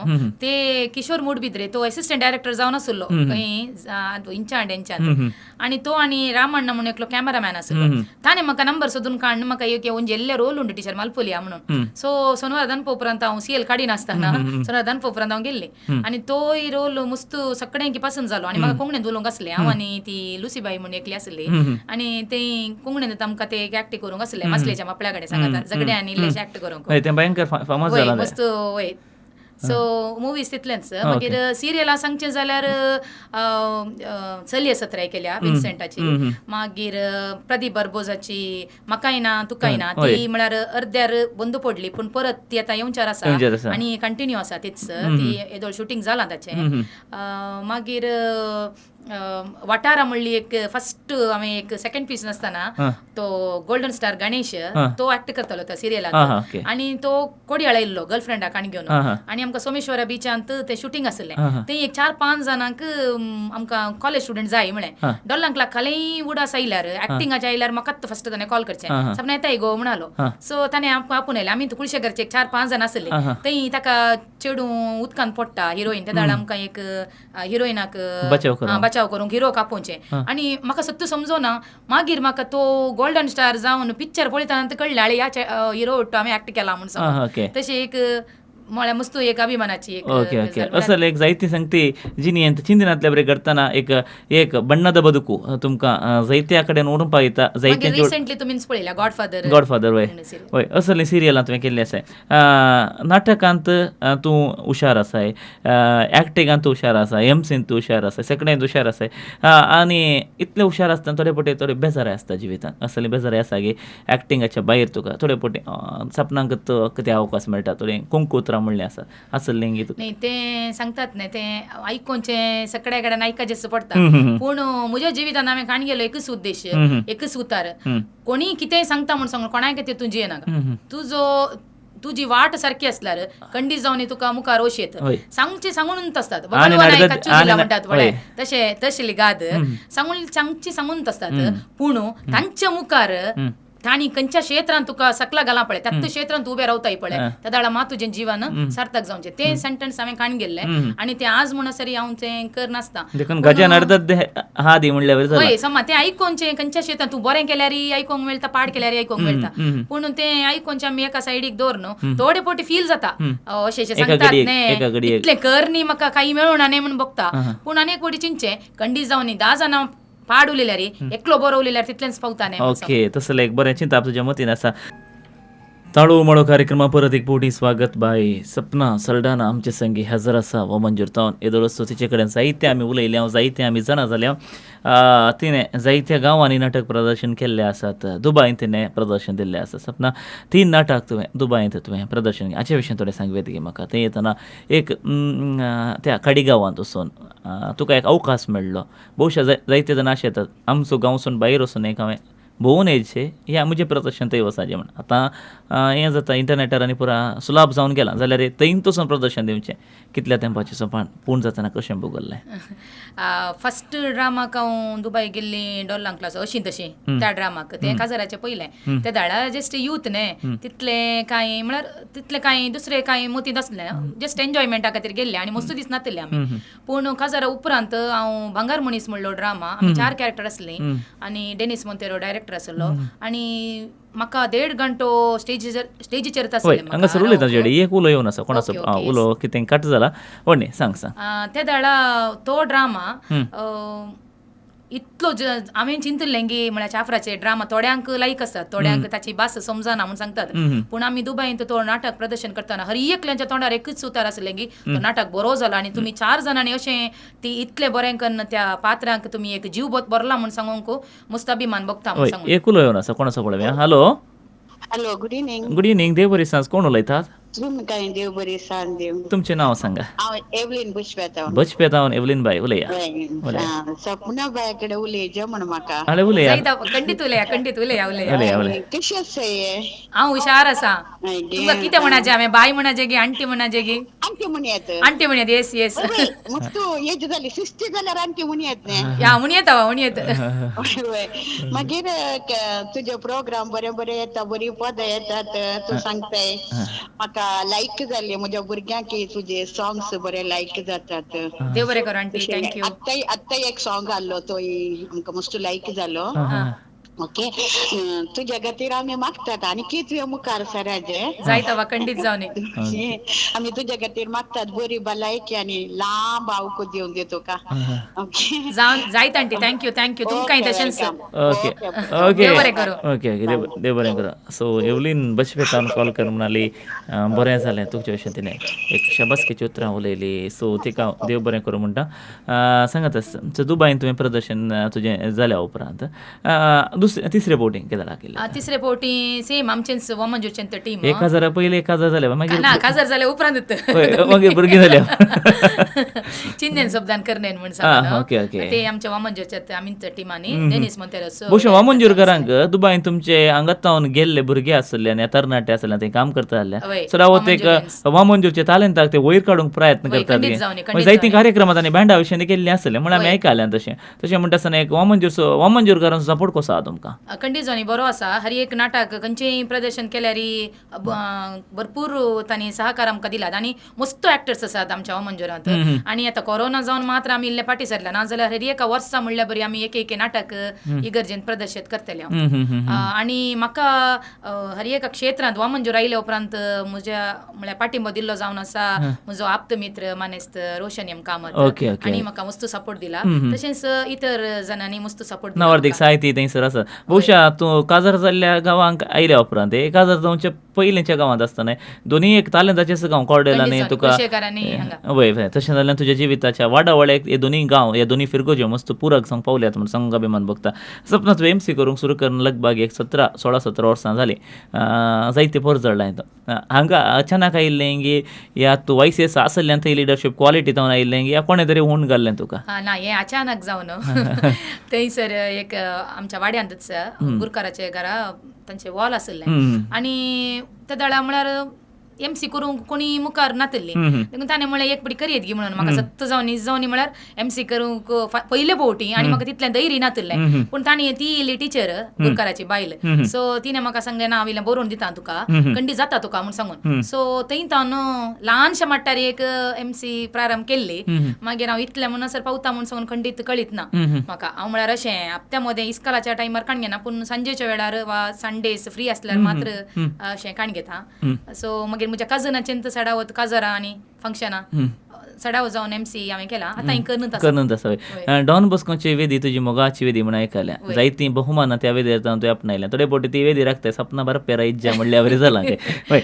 ते किशोर मुडबिद्रे तो एसिस्टंट डायरेक्टर जावन आसलो खंय इंचांड हेंच्यांत आनी तो आनी रामण्णा म्हणून एकलो कॅमेरामॅन आसलो ताणें म्हाका नंबर सोदून काडून म्हाका एक ಒಂजी एल्ले रोल उंडू टिचर मलपोलिया म्हणून. सो सोनवार दनपा उपरांत हांव सीएल काडिनासतना सोनवार दनपा उपरांत हांव गेल्लें आनी तोय रोल मुस्त सगळ्यांकी पसंत जालो आनी म्हाका कोंकणींत उलोवंक आसलें. हांव आनी ती लुसीबाई म्हणून एकली आसली आनी ते कोंकणींत आमकां ते एक्ट करूंक आसले मासलेच्या मापळ्या कडेन सांगता झगडे आनी इल्लेशे एक्ट करूंक मस्त. वय सो मुवीज तितलेंच. मागीर सिरियलां सांगचें जाल्यार चलये सत्राय केल्या विन्सेंटाची, मागीर प्रदीप बार्बोजाची म्हाकाय ना तुकाय ना ती म्हळ्यार अर्द्यार बंद पडली पूण परत ती आतां येवच्यार आसा आनी कंटिन्यू आसा तीच, ती येदोळ शुटींग जालां ताचें. मागीर वाटारा म्हणली एक फर्स्ट हांवें एक सेकंड पीस नासतना तो गोल्डन स्टार गणेश तो एक्ट करतालो त्या सिरियलांत आनी तो कोडयाळा येयल्लो गर्लफ्रेंडाक आनी घेवन आनी आमकां सोमेश्वरा बिचांत तें शुटींग आसलें. थंय एक 4-5 जाणांक आमकां कॉलेज स्टुडंट जाय म्हळें. डोल्लांक खालें उडास आयल्यार एक्टिंगाचे आयल्यार म्हाकाच फर्स्ट ताणें कॉल करचें सपना येताय गो म्हणालो. सो ताणें आमकां आपूण आयलें. आमी कुळशेघरचे एक 4-5 जाण आसले. थंय ताका चेडूं उदकांत पडटा हिरोईन, त्या दाळ आमकां एक हिरोईनाक बचाव करूंक हिरो कापोवचें आनी म्हाका सत्य समजोना. मागीर म्हाका तो गोल्डन स्टार जावन पिक्चर पळयतना कळ्ळें आळे ह्या हिरो हांवें एक्ट केला म्हूण सांगून. तशें एक म्हळ्यार मस्त एक अभिमानाची एक. ओके ओके असले एक जायती सांगती जिनियंत चिंतनांतल्या बरे करतना एक एक बण्णद बदुकू तुमकां जायत्या कडेन उडोवपाक येता. जायते रिसेंटली तुमीच पळयल्या गॉडफादर. गॉडफादर वय वय असले सिरियलां तुवें केल्लें आसाय. नाटकांत तूं हुशार आसाय, एक्टिंगांत हुशार आसा, एमसींत तूं हुशार आसाय, सगळ्यांत हुशार आसाय आनी इतले हुशार आसतना थोडे पोटे थोडे बेजाराय आसता जिवितांत. असले बेजाराय आसा की एक्टिंगाच्या भायर तुका थोडे पोटे सपनांक कितें अवकाश मेळटा, थोडे कुंकुत्रां म्हणलें आसा आसलें न्ही तें सांगतात न्ही तें आयकोनचें सगळ्या कडेन आयकाचें पडटा. पूण म्हज्या जिवितान हांवें काण गेलो एकूच उद्देश एकूच उतार, कोणी कितेंय सांगता म्हूण सांगून कोणाक तितून जियेनाका. तुजो तुजी वाट सारकी आसल्यार कंडी जावन तुका मुखार ओशेत सांगचे सांगून आसतात म्हणटात तशें तशें गाद सांगून सांगची सांगून आसतात पूण तांच्या मुखार तांणी खंयच्या क्षेत्रांत तुका सकला घाला पळय त्यात क्षेत्रांत उबे रावताय पळय त्या दाडा मा तुजें जीवन सार्थक जावचें तें सेंटन्स हांवें काण गेल्लें आनी तें आज म्हणसर हांव तें करनासता. हय समा तें आयकोनचें खंयच्या क्षेत्रांत तूं बरें केल्यार आयकोंक मेळटा, पाड केल्यार आयकोंक मेळटा, पूण तें आयकोनचें आमी एका सायडीक दवर न्हू थोडे पोटी फील जाता अशें अशें सांगतात न्ही इतलें कर न्ही म्हाका कांय मेळना न्ही म्हूण बगता. पूण आनी एक पटी चिंतचें कंडी जावन न्ही 10 जाणां पाड उलयल्यार एकलो बरो उलयल्यार तितलेंच पावता न्ही. ओके तसलें एक बरें चिंताप तुज्या मतीन आसा. ताळो उमाळो कार्यक्रमा परत एक फावटी स्वागत बाय सपना सलडाना आमचे संगी हजर आसा वो मंजूर तावन येदोळसो तिचे कडेन जायते आमी उलयले हांव जायते आमी जाणा जाल्या. तिणें जायत्या गांवांनी नाटक प्रदर्शन केल्लें आसात, दुबायन तिणें प्रदर्शन दिल्लें आसा. सपना 3 नाटक तुवें दुबायंत तुवें प्रदर्शन हाचे विशीं थोडें सांगू येता म्हाका. थंय येतना एक त्या खाडी गांवांत वचून तुका एक अवकाश मेळ्ळो. बहुशा जायते जाण अशें येतात आमचो गांवसून भायर वचून एक हांवें भोंवून येयचें हें म्हजें प्रदर्शन थंय वचाचें म्हण. आतां हें जाता इंटरनेटार आनी पुरा सुलाभ जावन गेलां जाल्यार थंय वचून प्रदर्शन दिवचें कितल्या तेंपाचें सोपान पूण जातना कशें भोगल्लें? फर्स्ट ड्रामाक हांव दुबाय गेल्ली डोल्लांक क्लास अशी तशी त्या ड्रामाक तें काजाराचें पयलें त्या दाडा जस्ट यूथ न्ही तितलें कांय म्हळ्यार तितलें कांय दुसरें कांय मतींत आसलें जस्ट एन्जॉयमेंटा खातीर गेल्लें आनी मस्त दीस नातले आमी. पूण काजारा उपरांत हांव भांगर मनीस म्हणलो ड्रामा आमी 4 कॅरेक्टर आसलीं आनी डेनिस मोंतेरो डायरेक्टर आसलो आनी म्हाका 1.5 घंटो स्टेजीचेर हांगासर उलयता एक उलो येवन आसा कोणाचो उलो कितें कट जाला व्हडली सांग सांग. त्या दाडा तो ड्रामा इतलो हांवें चिंतिल्लें की म्हळ्यार चाफ्राचे ड्रामा थोड्यांक लायक आसतात थोड्यांक ताची भास समजना म्हूण सांगतात, पूण आमी दुबायंत तो नाटक प्रदर्शन करतना हर एकल्यांच्या तोंडार एकूच उतार आसलें की तो नाटक बरो जाला आनी तुमी 4 जाणांनी अशें ती इतलें बरें कन्न त्या पात्रांक तुमी एक जीव भरला म्हूण सांगूंक मस्त अभिमान बगता म्हूण सांगून. एक उलो येवन आसा कोणाचो पळोवया. Hello hello good evening. Good evening. देव बरी सांज. कोण उलयतात? तुमकां देव बरी सांज देव. तुमचें नांव सांगा. हांव एवलीन बचपेतावन. बचपेतावन एवलीन बाय उलया. सपना बाय कडेन उलयचें म्हण म्हाका. आले उलया. खंडीत उलया खंडीत उलया उलया. उलया उलया. कशी आसा हे? हांव हुशार आसा. तुमकां कितें म्हणाचें हांवें बाय म्हणाचें गी आंटी म्हणाचें गी? आंटी म्हणयेत. आंटी म्हणयेत. Yes yes. मस्त एज जाली 60 जाल्यार आंटी म्हणयेत न्ही. या म्हणयेत हांव म्हणयेत. मागीर तुजे प्रोग्राम बरें बरें येता, बरी पदां येतात तूं सांगताय म्हाका म्हाका लायक जाले म्हज्या भुरग्यांक तुजे सॉंग्स बरे लायक जातात. देव बरें करूं आंटी, thank you. आत्ताय आत्ताय एक सॉंग आहलो तोय आमकां मस्त लायक जालो. ओके, तुज्या खातीर आमी मागतात आनी की तुवें मुखार सराजे जायता वा खंडीत जावन आमी तुज्या खातीर मागतात बरी भलायकी आनी लांब आवको दिवन दी तुका. ओके जावन जायत aunty, thank you thank you. तुमकांय तशेंच. ओके ओके देव बरें करूं. ओके ओके, देव बरें करूं. सो एवलीन बशपेतान कॉल कर म्हणाली, बरें जालें तुमच्या विशयान तिणें एक शाबासकेची उतरां उलयली. सो तिका देव बरें करूं म्हणटा. सांगात सो दुबायन तुवें प्रदर्शन तुजें जाल्या उपरांत दुसरे तिसरे बोटींग कितें लागेलें? तिसरे फावटी सेम आमचेंच वामनजोरचें टीम. 1000 पयलीं 1000 जालें मागीर ना, 1000 जाले उपरांत मागीर भुरगीं जाल्या चिंतेन शब्दान करनेन म्हण सांगता. ओके ओके, ते आमच्या वामनजोरच्या आमीच टिमांनी डेनिस मोंतेरोस. भोवशा वामनजोरकारांक दुबायन तुमचे हांगातावन गेल्ले भुरगे आसले आनी तरणाटे आसले ते काम करता जाल्यार सदांच एक वामनजोरचे तालेंताक ते वयर काडूंक प्रयत्न करतात. जायतीं कार्यक्रमां तांणी बँडा विशयांनी केल्लीं आसले म्हण आमी आयकल्यान. तशें तशें म्हणटा आसतना एक वामनजोरचो वामनजोरकारांचो सपोर्ट कसो आहा तुमकां? खंडीत जावन बरो आसा. हर एक नाटक खंयचेय प्रदर्शन केल्यार भरपूर तांणी सहकार आमकां दिलात आनी मस्त एक्टर्स आसात आमच्या वामनजोरांत. आनी आतां कोरोना जावन मात्र आमी इल्ले फाटीं सरला, नाजाल्यार हर एका वर्सा म्हणल्यार बरी आमी एक एक नाटक इगर्जेन प्रदर्शीत करतले. आनी म्हाका हर एका क्षेत्रांत वामनजोर आयल्या उपरांत म्हज्या म्हळ्यार पाठिंबो दिल्लो जावन आसा म्हजो आप्त मित्र मानेस्त रोशन एम कामत आनी म्हाका मस्त सपोर्ट दिला. तशेंच इतर जाणांनी मस्त सपोर्ट दिला. नवर्दीक साहित्य थंयसर आसा. बहुशा तूं काजार जाल्ल्या गांवांक आयल्या उपरांत काजार जावच्या पयलींच्या गांवांत आसतना दोनूय एक तालेंताचेच गांव कॉर्डेल आनी तुका वय वय तशें जाल्यार तुज्या जिविताच्या वाडावळ्याक हे दोनूय गांव हे दोनूय फिरगोज्यो मस्त पुरक जावंक पावल्यात म्हूण सांगूंक अभिमान भोगता. सपना तुवें एम सी करूंक सुरू करून लगभग एक 17-16-17 वर्सां जालीं, जायते परजळ्ळां. हांगा अचानक आयिल्लें की या तूं वायसीएस आसल्यान थंय लिडरशीप क्वॉलिटी जावन आयिल्लें या कोणें तरी हून घाल्लें तुका? ना, हें अचानक जावन थंयसर एक आमच्या वाड्यांतच गुरकाराच्या घरा तांचे वॉल आसलें आनी त्या दळा म्हळ्यार एम सी करूंक कोणी मुखार नातली, देखून ताणें म्हळें एक पटी करयेत गी म्हणून. म्हाका सत्त जावन जावन म्हळ्यार एम सी करूंक पयले फावटी आनी म्हाका तितलें धैर्य नातलें. पूण ताणें ती इल्ली टिचर गुरकाराची बायल, सो तिणें म्हाका सांगलें ना हांव इल्लें बरोवन दिता तुका, खंडी जाता तुका म्हूण सांगून. सो थंय तावन ल्हानशें माट्टार एक एम सी प्रारंभ केल्ली. मागीर हांव इतलें म्हणसर पावता म्हूण सांगून खंडीत कळीत ना म्हाका. हांव म्हळ्यार अशें हप्त्या मदें इस्कालाच्या टायमार काण घेना, पूण सांजेच्या वेळार वा संडेज फ्री आसल्यार मात्र अशें काण घेता. सो मागीर म्हज्या कजनाचें सडावत काजरां आनी फंक्शनां सडाव जावन एम सी हांवें केला. आतां हांवें करनच आसा. डॉन बॉस्कोची वेदी तुजी मोगाची वेदी म्हूण आयकल्या, जायतीं बहुमानां त्या वेदीर जावन तुवें आपणायल्या. थोडे फावटी ती वेदी राखताय सपना बरें पेरा इज्जा म्हणल्यार बरें जालां तें. हय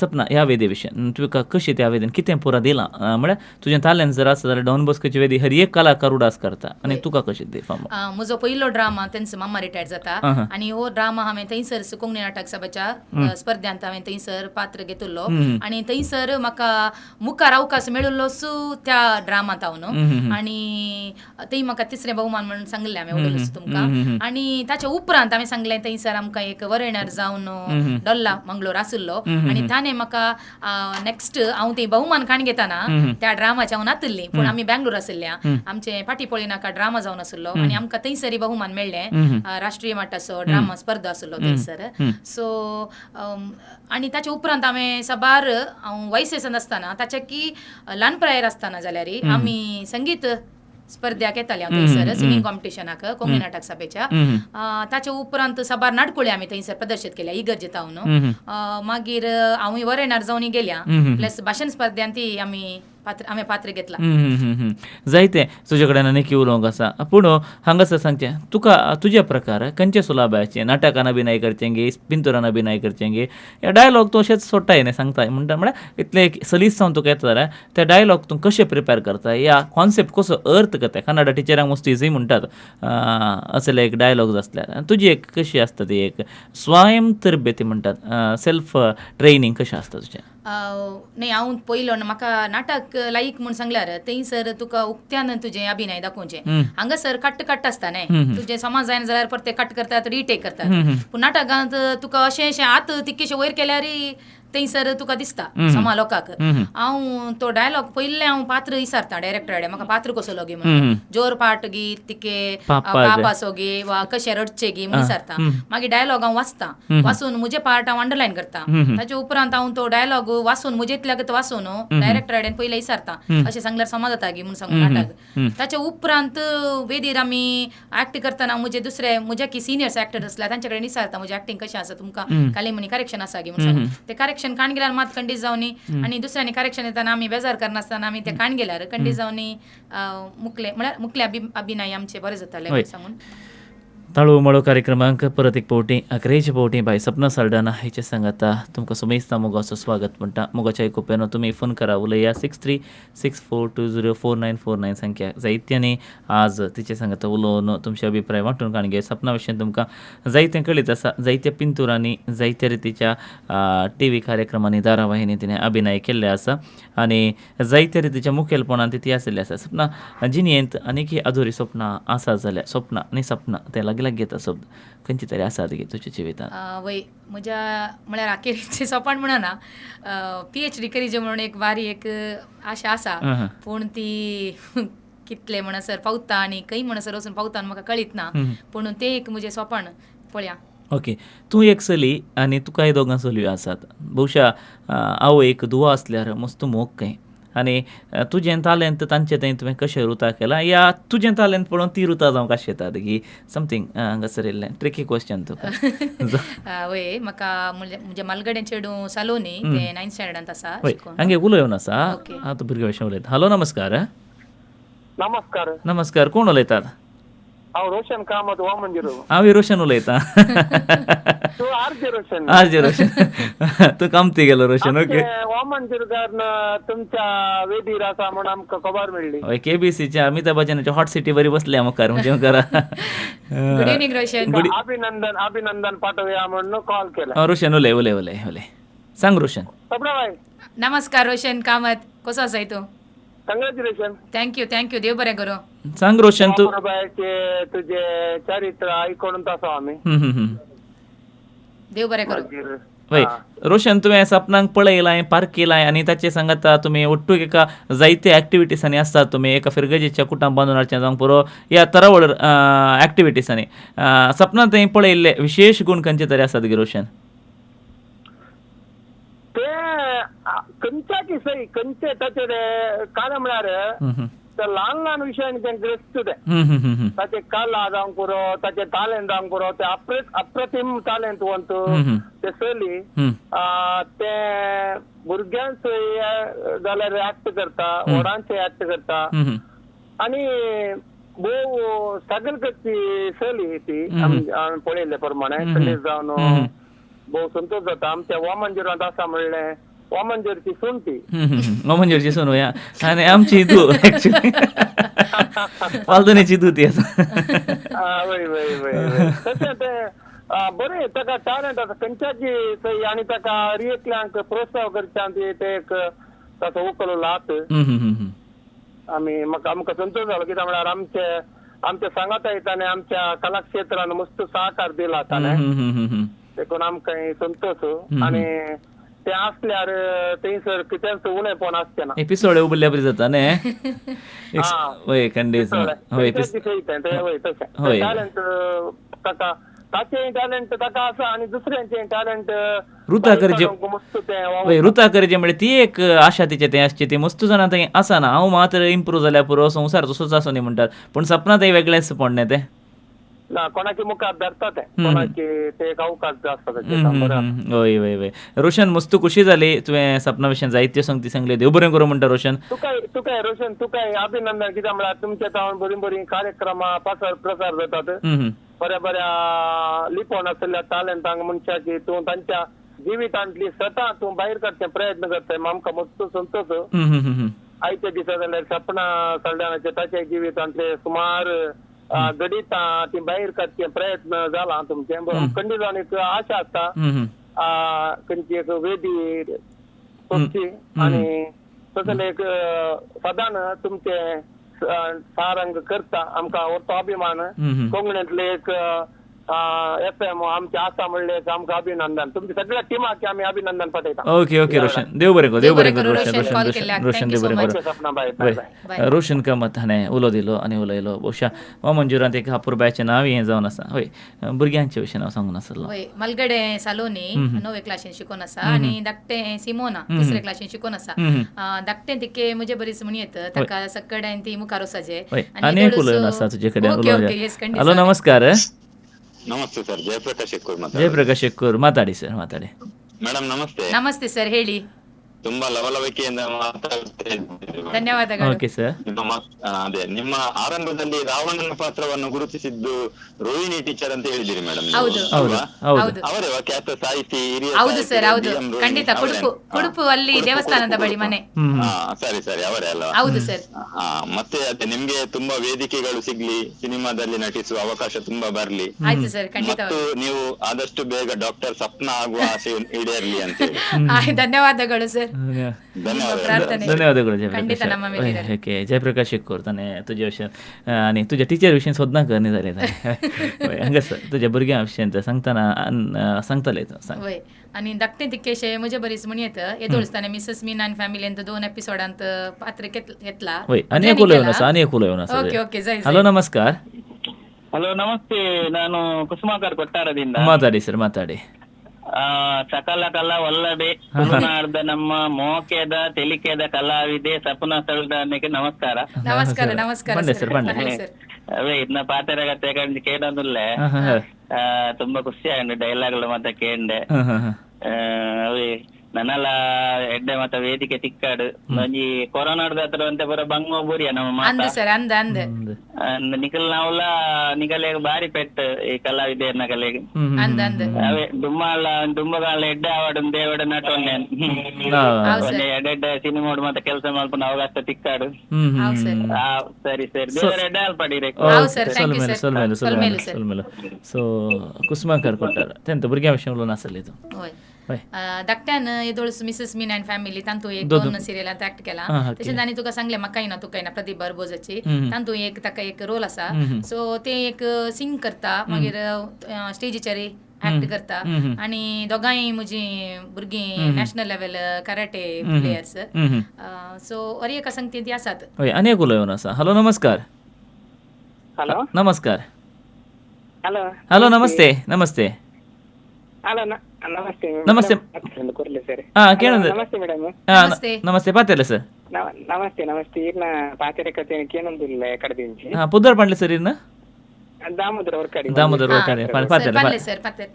सपना, ह्या वेदी विशयान तुका कशी त्या वेदीन कितें पुरा दिलां? म्हळ्यार तुजें तालेंत जर आसा जाल्यार डॉन बॉस्कोची वेदी हर एक कलाकार उडास करता आनी तुका कशी ती फाम? म्हजो पयलो ड्रामा तेंचो मामा रिटायर्ड जाता आनी हो ड्रामा हांवें थंयसर कोंकणी नाटक सभेच्या स्पर्ध्यांत हांवें थंयसर पात्र घेतिल्लो आनी थंयसर म्हाका मुखार अवकाश मेळिल्लो त्या ड्रामांत हांव न्हू. आनी थंय म्हाका तिसरें बहुमान म्हणून सांगलें हांवें उलयलें तुमकां. आनी ताच्या उपरांत हांवें सांगलें थंयसर आमकां एक वरेणार जावन डोल्ला मंगलोर आशिल्लो आनी ताणें म्हाका नेक्स्ट हांव थंय बहुमान काण घेताना त्या ड्रामाचे हांव नातिल्ली, पूण आमी बेंगलोर आशिल्ल्या आमचें फाटी पळय नाका ड्रामा जावन आशिल्लो आनी आमकां थंयसरय बहुमान मेळ्ळें. राष्ट्रीय मट्टाचो ड्रामा स्पर्धा आशिल्लो थंयसर. सो आनी ताच्या उपरांत हांवें साबार हांव वायसेसान आसतना ताच्या की ल्हान प्रायर आसतना जाल्यार आमी संगीत स्पर्ध्याक येताले हांव थंयसर सिंगींग कॉम्पिटिशनाक कोंकणी नाटक सभेच्या. ताच्या उपरांत साबार नाटकुळे आमी थंयसर प्रदर्शीत केल्या इगर्जेत हांव. मागीर हांवूय वरेणार जावन गेल्या, प्लस भाशण स्पर्ध्यांत ती आमी हांवें पात्र घेतला. जायते तुजे कडेन आनी उलोवंक आसा, पूण हांगासर सांगचें तुका तुज्या प्रकार खंयचे सुलाभाचे नाटकान अभिनय करचें गे, पिंतुरान अभिनय करचें गे, ह्या डायलॉग तूं अशेंच सोडटाय न्ही सांगता म्हणटा म्हळ्यार इतलें एक सलीस जावन तुका येता जाल्यार त्या डायलॉग तूं कशें प्रिपेर करता या कॉन्सेप्ट कसो अर्थ करता? कन्नडा टिचरांक मस्त इजी म्हणटात असले एक डायलॉग्स आसल्यार तुजी एक कशी आसता ती एक स्वयं तरबेती म्हणटात सेल्फ ट्रेनींग कशें आसता तुजें? न्ही हांव पयलो म्हाका नाटक लायक म्हूण सांगल्यार थंयसर तुका उक्त्यान तुजें अभिनय दाखोवचें. हांगासर कट्ट कट्ट आसता न्ही तुजें समाज जायना जाल्यार परते कट करतात, रिटेक करतात. पूण नाटकांत तुका अशें अशें हात तितकेशे वयर केल्यार थंयसर तुका दिसता समा लोकांक. हांव तो डायलॉग पयले हांव पात्र विचारता डायरेक्टर म्हाका पात्र कसो गी म्हणून, जोर पाट गी तिके पाप आसो गी वा कशें रडचे गी म्हणून विचारता. मागीर डायलॉग हांव वाचता, वाचून म्हजे पार्ट हांव अंडरलायन करता. ताचे उपरांत हांव तो डायलॉग वाचून म्हजेतल्याक वाचून डायरेक्टर कडेन पयले विचारता अशें सांगल्यार समा जाता गी म्हणून सांगून नाटक. ताचे उपरांत वेदीर आमी एक्ट करतना म्हजे दुसरे म्हज्या की सिनियर्स एक्टर आसल्या तांचे कडेन विचारता म्हजें एक्टिंग कशें आसा, तुमकां काली म्हणी करेक्शन आसा गी म्हणून सांगून. ते करेक्शन काण गेल्यार मात खंडीत जावनी आनी दुसऱ्यांनी करेक्शन येतना आमी बेजार करनासतना आमी ते काण गेल्यार खंडीत जावनी मुकले म्हळ्यार मुकले अभिनय आमचे बरें जाताले सांगून. ताळो उमाळो कार्यक्रमांक परत एक पावटी अकरेचे पावटी बाय सपना साल्डाना हेचे सांगाता तुमकां सुमेस्ता मोगाचो स्वागत म्हणटा. मोगाच्या आयकुप्यानो तुमी फोन करा उलया 6364204949 संख्या जायत्यांनी आज तिचे सांगाता उलोवन तुमचे अभिप्राय वांटून काण घे. सपना विशयन तुमकां जायतें कळीत आसा, जायत्या पिंतुरांनी जायत्या रितीच्या टी व्ही कार्यक्रमांनी धारावाहिनी तिणें अभिनय केल्ले आसा आनी जायत्या रितीच्या मुखेलपणान ती आशिल्ली आसा. सपना जिणेंत आनीक अधुरी सपनां आसा जाल्यार सपनां आनी सपनां तें लागीं लागीं येता शब्द खंयची तरी आसा गे तुज्या जिवितांत? वय म्हज्या म्हळ्यार आखेरीचें सोपान म्हणना PhD करीचे म्हणून एक बारी एक आशा आसा, पूण ती कितले म्हणसर पावता आनी खंय म्हणसर वचून पावता म्हाका कळीत ना, पूण तें एक म्हजें सोपान पळया. ओके, तूं एक चली आनी तुकाय दोगां चलयो आसात, बहुशा आवय एक दुवा आसल्यार मस्त मोग खंय आनी तुजें तालेंत तांचे थंय तुवें कशें रुता केलां या तुजें तालेंत पळोवन ती रुता जावंक आशेतात की समथींग हांगासर येयल्लें ट्रिकी क्वेश्चन तुका. वय म्हाका म्हज्या मालगडें चेडूं सालोनी तें 9th स्टँडर्डांत आसा. हांगे उलोवन आसा आतां भुरग्या भशेन उलयता. हॅलो नमस्कार. नमस्कार. नमस्कार, कोण उलयतात? हांव रोशन कामत वामनजीर. हांव रोशन उलयतां. तूं आरजे रोशन? आरजे रोशन, तूं कामती गेलो रोशन. ओके, वामनजीरकार तुमच्या वेदीर आसा म्हूण आमकां खबर मेळ्ळी. हय, केबीसीच्या अमिताभ बच्चनाच्या हॉट सिटी बरी बसल्या मुखार म्हणजे मुखार. Good evening Roshan. अभिनंदन अभिनंदन पाठोवया म्हणून कॉल केला. रोशन उलय उलय उलय उलय, सांग रोशन. सपना बाय. नमस्कार रोशन कामत, कसो आसाय तूं? Congratulation. Thank you thank you, देव बरें करूं. सांग रोशन तूं तुजे चरित्र आयकून आसा आमी. देव बरें करूं. वय रोशन, तुवें सपनांक पळयलां पारखिलां आनी ताचे सांगाता तुमी ಒಟ್ಟು एका जायते एक्टिविटीसांनी आसतात तुमी एका फिरगजेच्या कुटां बांदून हाडचें जावंक पुरो या तरावळ एक्टिविटीसांनी सपना थंय पळयल्ले विशेश गूण खंयचे तरी आसात गे रोशन? ते खंयच्या सई खंयचे ताचे कारण म्हळ्यार ल्हान ल्हान विशयांनी तें ग्रस्त तें ताचे कला जावंक पुरो, ताचे तालेंत जावंक पुरो, ते अप्रतीम तालेंत वंत ते चली ते भुरग्यांचे जाल्यार एक्ट करता, व्हडांचे एक्ट करता आनी भोव स्ट्रगल करची चली ती आमी पळयल्ले प्रमाणे खंडीत जावन भोव संतोश जाता. आमच्या वामनजीरांत आसा म्हणलें वामनजीरची सून ती. वामनजीरची सून आनी आमची धूव एक्चुअली पालतणीची धूव ती आसा. वय वय वय, तशें तें बरें ताका टॅलंट आसा खंयच्याची सई आनी ताका हर एकल्यांक प्रोत्साहन करच्या ते एक ताचो उखल हात आमी म्हाका आमकां संतोश जालो. कित्याक म्हळ्यार आमचे आमच्या सांगाता ताणें आमच्या कला क्षेत्रान मस्त सहकार दिला ताणें, देखून आमकां संतोश. आनी ते असल्यार थंयसर कितेंच उणेपण आसचें ना. पिसोळे उबल्ल्या बरी जाता न्ही? वय खंडीत. वय तशें टॅलंट ताका, ताचें टॅलंट ताका आसा आनी दुसऱ्यांचें टॅलंट रुता करचें. वय रुता करचें म्हळ्यार ती एक आशा तिचें तें आसची ती मस्त जाणां थंय आसा ना हांव मात्र इम्प्रूव जाल्यार पुरो संवसार तसोच आसो न्ही म्हणटात, पूण सपना थंय वेगळेंच पडलें तें ना कोणाची मुखार धरता ते कोणाची ते एक अवकाश आसता. वय वय वय रोशन मस्त खुशी जाली तुवें सपना विशयन जायत्यो संगती सांगल्यो, देव बरें करूं म्हणटा रोशन. तुकाय तुकाय रोशन तुकाय अभिनंदन. कित्याक म्हळ्यार तुमच्या तावन बरीं बरीं कार्यक्रमां प्रसार जातात, बऱ्या बऱ्या लिपोवन आशिल्ल्या टॅलंटांक मनशाची तूं तांच्या जिवितांतली सता तूं भायर काडचे प्रयत्न करताय, आमकां मस्त संतोश. आयच्या दिसा जाल्यार सपना साल्डानाचे ताच्या जिवितांतले सुमार गणितां ती भायर काडचे प्रयत्न जाला तुमचे. खंडीत जावन एक आशा आसता खंयची एक वेदी सोदची आनी तसले एक सदान तुमचे सारंग करता. आमकां व्हडलो अभिमान कोंकणींतले एक एफ एम आमचे आसा म्हणले आमकां अभिनंदन. तुमच्या सगळ्या टिमाक आमी अभिनंदन पाठयता. ओके ओके रोशन, देव बरें करूं, देव बरें करूं रोशन, रोशन रोशन देव बरें करूं. रोशन कामत हाणें उलो दिलो आनी उलयलो. बहुशा वामनजुरांत एक अपुरबायचें नांव हें जावन आसा. हय, भुरग्यांचे विशयान हांव सांगून आसलो. हय, मलगडे सालोनी णवे क्लासीन शिकोन आसा आनी धाकटें सिमोना तिसरे क्लासीन शिकोन आसा. धाकटें तिके म्हजे बरीच म्हण येत ताका सकड्यान ती मुखार वचपाचें. आनी एक उलोवन आसा तुजे कडेन. हॅलो नमस्कार. ನಮಸ್ತೆ ಸರ್, ಜಯಪ್ರಕಾಶ್ ಎಕ್ಕೂರ್ ಮಾತಾಡಿ. ಜಯಪ್ರಕಾಶ್ ಎಕ್ಕೂರ್ ಮಾತಾಡಿ ಸರ್, ಮಾತಾಡಿ. ಮೇಡಮ್ ನಮಸ್ತೆ. ನಮಸ್ತೆ ಸರ್, ಹೇಳಿ. ತುಂಬಾ ಲವಲವಿಕೆಯಿಂದ ಮಾತಾಡ್ತಾ ಇದ್ದೀರಿ, ಧನ್ಯವಾದಗಳು. Okay sir. ಅದೇ ನಿಮ್ಮ ಆರಂಭದಲ್ಲಿ ರಾವಣನ ಪಾತ್ರವನ್ನು ಗುರುತಿಸಿದ್ದು ರೋಹಿಣಿ ಟೀಚರ್ ಅಂತ ಹೇಳಿದಿರಿ ಮೇಡಮ್. ಅವರೇ ಖ್ಯಾತ ಸಾಹಿತಿ, ಹಿರಿಯ. ಹೌದು ಸರ್, ಹೌದು, ಖಂಡಿತ. ಕುಡುಪು, ಕುಡುಪು ಅಲ್ಲಿ ದೇವಸ್ಥಾನದ ಬಳಿ ಮನೆ. ಸರಿ ಸರಿ, ಅವರೇ ಅಲ್ಲ? ಹೌದು ಸರ್. ಮತ್ತೆ ಅದೇ ನಿಮ್ಗೆ ತುಂಬಾ ವೇದಿಕೆಗಳು ಸಿಗ್ಲಿ, ಸಿನಿಮಾದಲ್ಲಿ ನಟಿಸುವ ಅವಕಾಶ ತುಂಬಾ ಬರ್ಲಿ. ಆಯ್ತು ಸರ್, ಖಂಡಿತ. ಮತ್ತು ನೀವು ಆದಷ್ಟು ಬೇಗ ಡಾಕ್ಟರ್ ಸಪ್ನಾ ಆಗುವ ಆಸೆ ಈಡೇರ್ಲಿ ಅಂತ ಹೇಳಿ. ಧನ್ಯವಾದಗಳು ಸರ್. ಧನ್ಯವಾದಗಳು ಜಯಪ್ರಕಾಶ್. ओके, जयप्रकाश एक्कोर ताणें तुज्या विशयान आनी तुज्या टिचर विशीं सोदना करणी जालें ताणें. हांगासर तुज्या भुरग्यां विशयान सांगतना सांगतालें तूं. वय, आनी धाकटें तितकेशें म्हजे बरीच म्हण येत येदोळच ताणें मिसेस मीना आनी फॅमिलीन 2 एपिसोडांत पात्र घेतला. वय, आनी एक उलोवन आसा, आनी एक उलोवन आसा. ओके ओके, जाय. हॅलो नमस्कार. हॅलो नमस्ते, ನಾನು ಕುಸುಮಾಕರ್ ಕೊಟ್ಟಾರದಿಂದ. ಮಾತಾಡಿ ಸರ್, ಮಾತಾಡಿ. ಸಕಲ ಕಲಾ ವಲ್ಲಭೆ ತುಳುನಾಡ್ದ ನಮ್ಮ ಮೋಕೆದ ತೆಲಿಕೆದ ಕಲಾವಿದೆ ಸಪುನ ಸಲ್ದಾನಿಗೆ ನಮಸ್ಕಾರ. ನಮಸ್ಕಾರ ನಮಸ್ಕಾರ. ಅವೇ ಇದನ್ನ ಪಾತೆರಗತ್ತೆ ಕೇಳೋದಿಲ್ಲ, ತುಂಬಾ ಖುಷಿ ಆಂಡ್ ಡೈಲಾಗ್ ಮತ್ತೆ ಕೇಂಡೆ. ಅವೇ ನನ್ನಲ ಎಡ್ಡೆ ಮತ್ತ ವೇದಿಕೆ ತಿಕ್ಕಾಡು ಒಂಜಿ ಕೊರೋನಾಡ್ದ ಹತ್ರ ಒಂತೆ ಪೂರ ಬಂಗ ಬೂರಿಯ ನಮ್ಮ ಮಾತ ನಿಕಲ್ ನಾವುಲ ನಿಕಲೆ ಬಾರಿ ಪೆಟ್ಟು ಈ ಕಲಾವಿದೆಯನ್ನ ಕಲೆಗೆ. ಅವೇ ದುಮ್ಮಾಳ ದುಮ್ಮಗಾಲ ಎಡ್ಡೆ ಆವಾಡು ದೇವಡ ನಟೊನ್ನೆ ಎಡ್ಡೆ ಸಿನಿಮಾ ಮತ್ತೆ ಕೆಲಸ ಮಾಡ್ಕೊಂಡು ಅವಕಾಶ ತಿಕ್ಕಾಡು. ಸರಿ ಸರಿ, ದೇವರ ಎಡ್ಡೆ ಆಲ್ಪಡಿರೆ. ಸೊ ಕುಸುಮಾಕರ್ ಕೊಟ್ಟಾರ ತೆಂತ ಭುರಗ್या ವಿಷಯ नासले तूं. धाकट्यान येदोळच मिसेस मीना आनी फॅमिली तांतू एक 2 सिरियल आंत एक्ट केला. तशेंच आनी तुका सांगलें म्हाका येना तुका येना प्रदीप बार्बोजाची तांतू एक ताका एक रोल आसा. सो ते एक सिंग करता, मागीर स्टेजीचेर एक्ट करता आनी दोगांय म्हजी भुरगीं national level karate players. So अरे एका संगती ती आसात. आनी एक उलोवन आसा. हॅलो नमस्कार. हॅलो नमस्कार. हॅलो हॅलो नमस्ते. नमस्ते. ಹಲೋ ನಮಸ್ತೆ. ನಮಸ್ತೆ. ನಮಸ್ತೆ ಮೇಡಮ್. ನಮಸ್ತೆ ಪಾತೆರ್ಲ ಸರ್. ನಮಸ್ತೆ ನಮಸ್ತೆ. ಇರ್ನ ಪಾತೆರ ಕತೆ ಕೇನೊಂದುಲ್ಲ ಕಡದಿಂಚಿ. ಪುದರ್ ಪಂಡ್ಲೆ ಸರ್ ಇರ್ನ? ದಾಮೋದರ ವರ್ಕಾಡಿ. ದಾಮೋದರ ವರ್ಕಾಡಿ ಪಾತೆರ್ಲ ಸರ್. ಪಾತೆರ್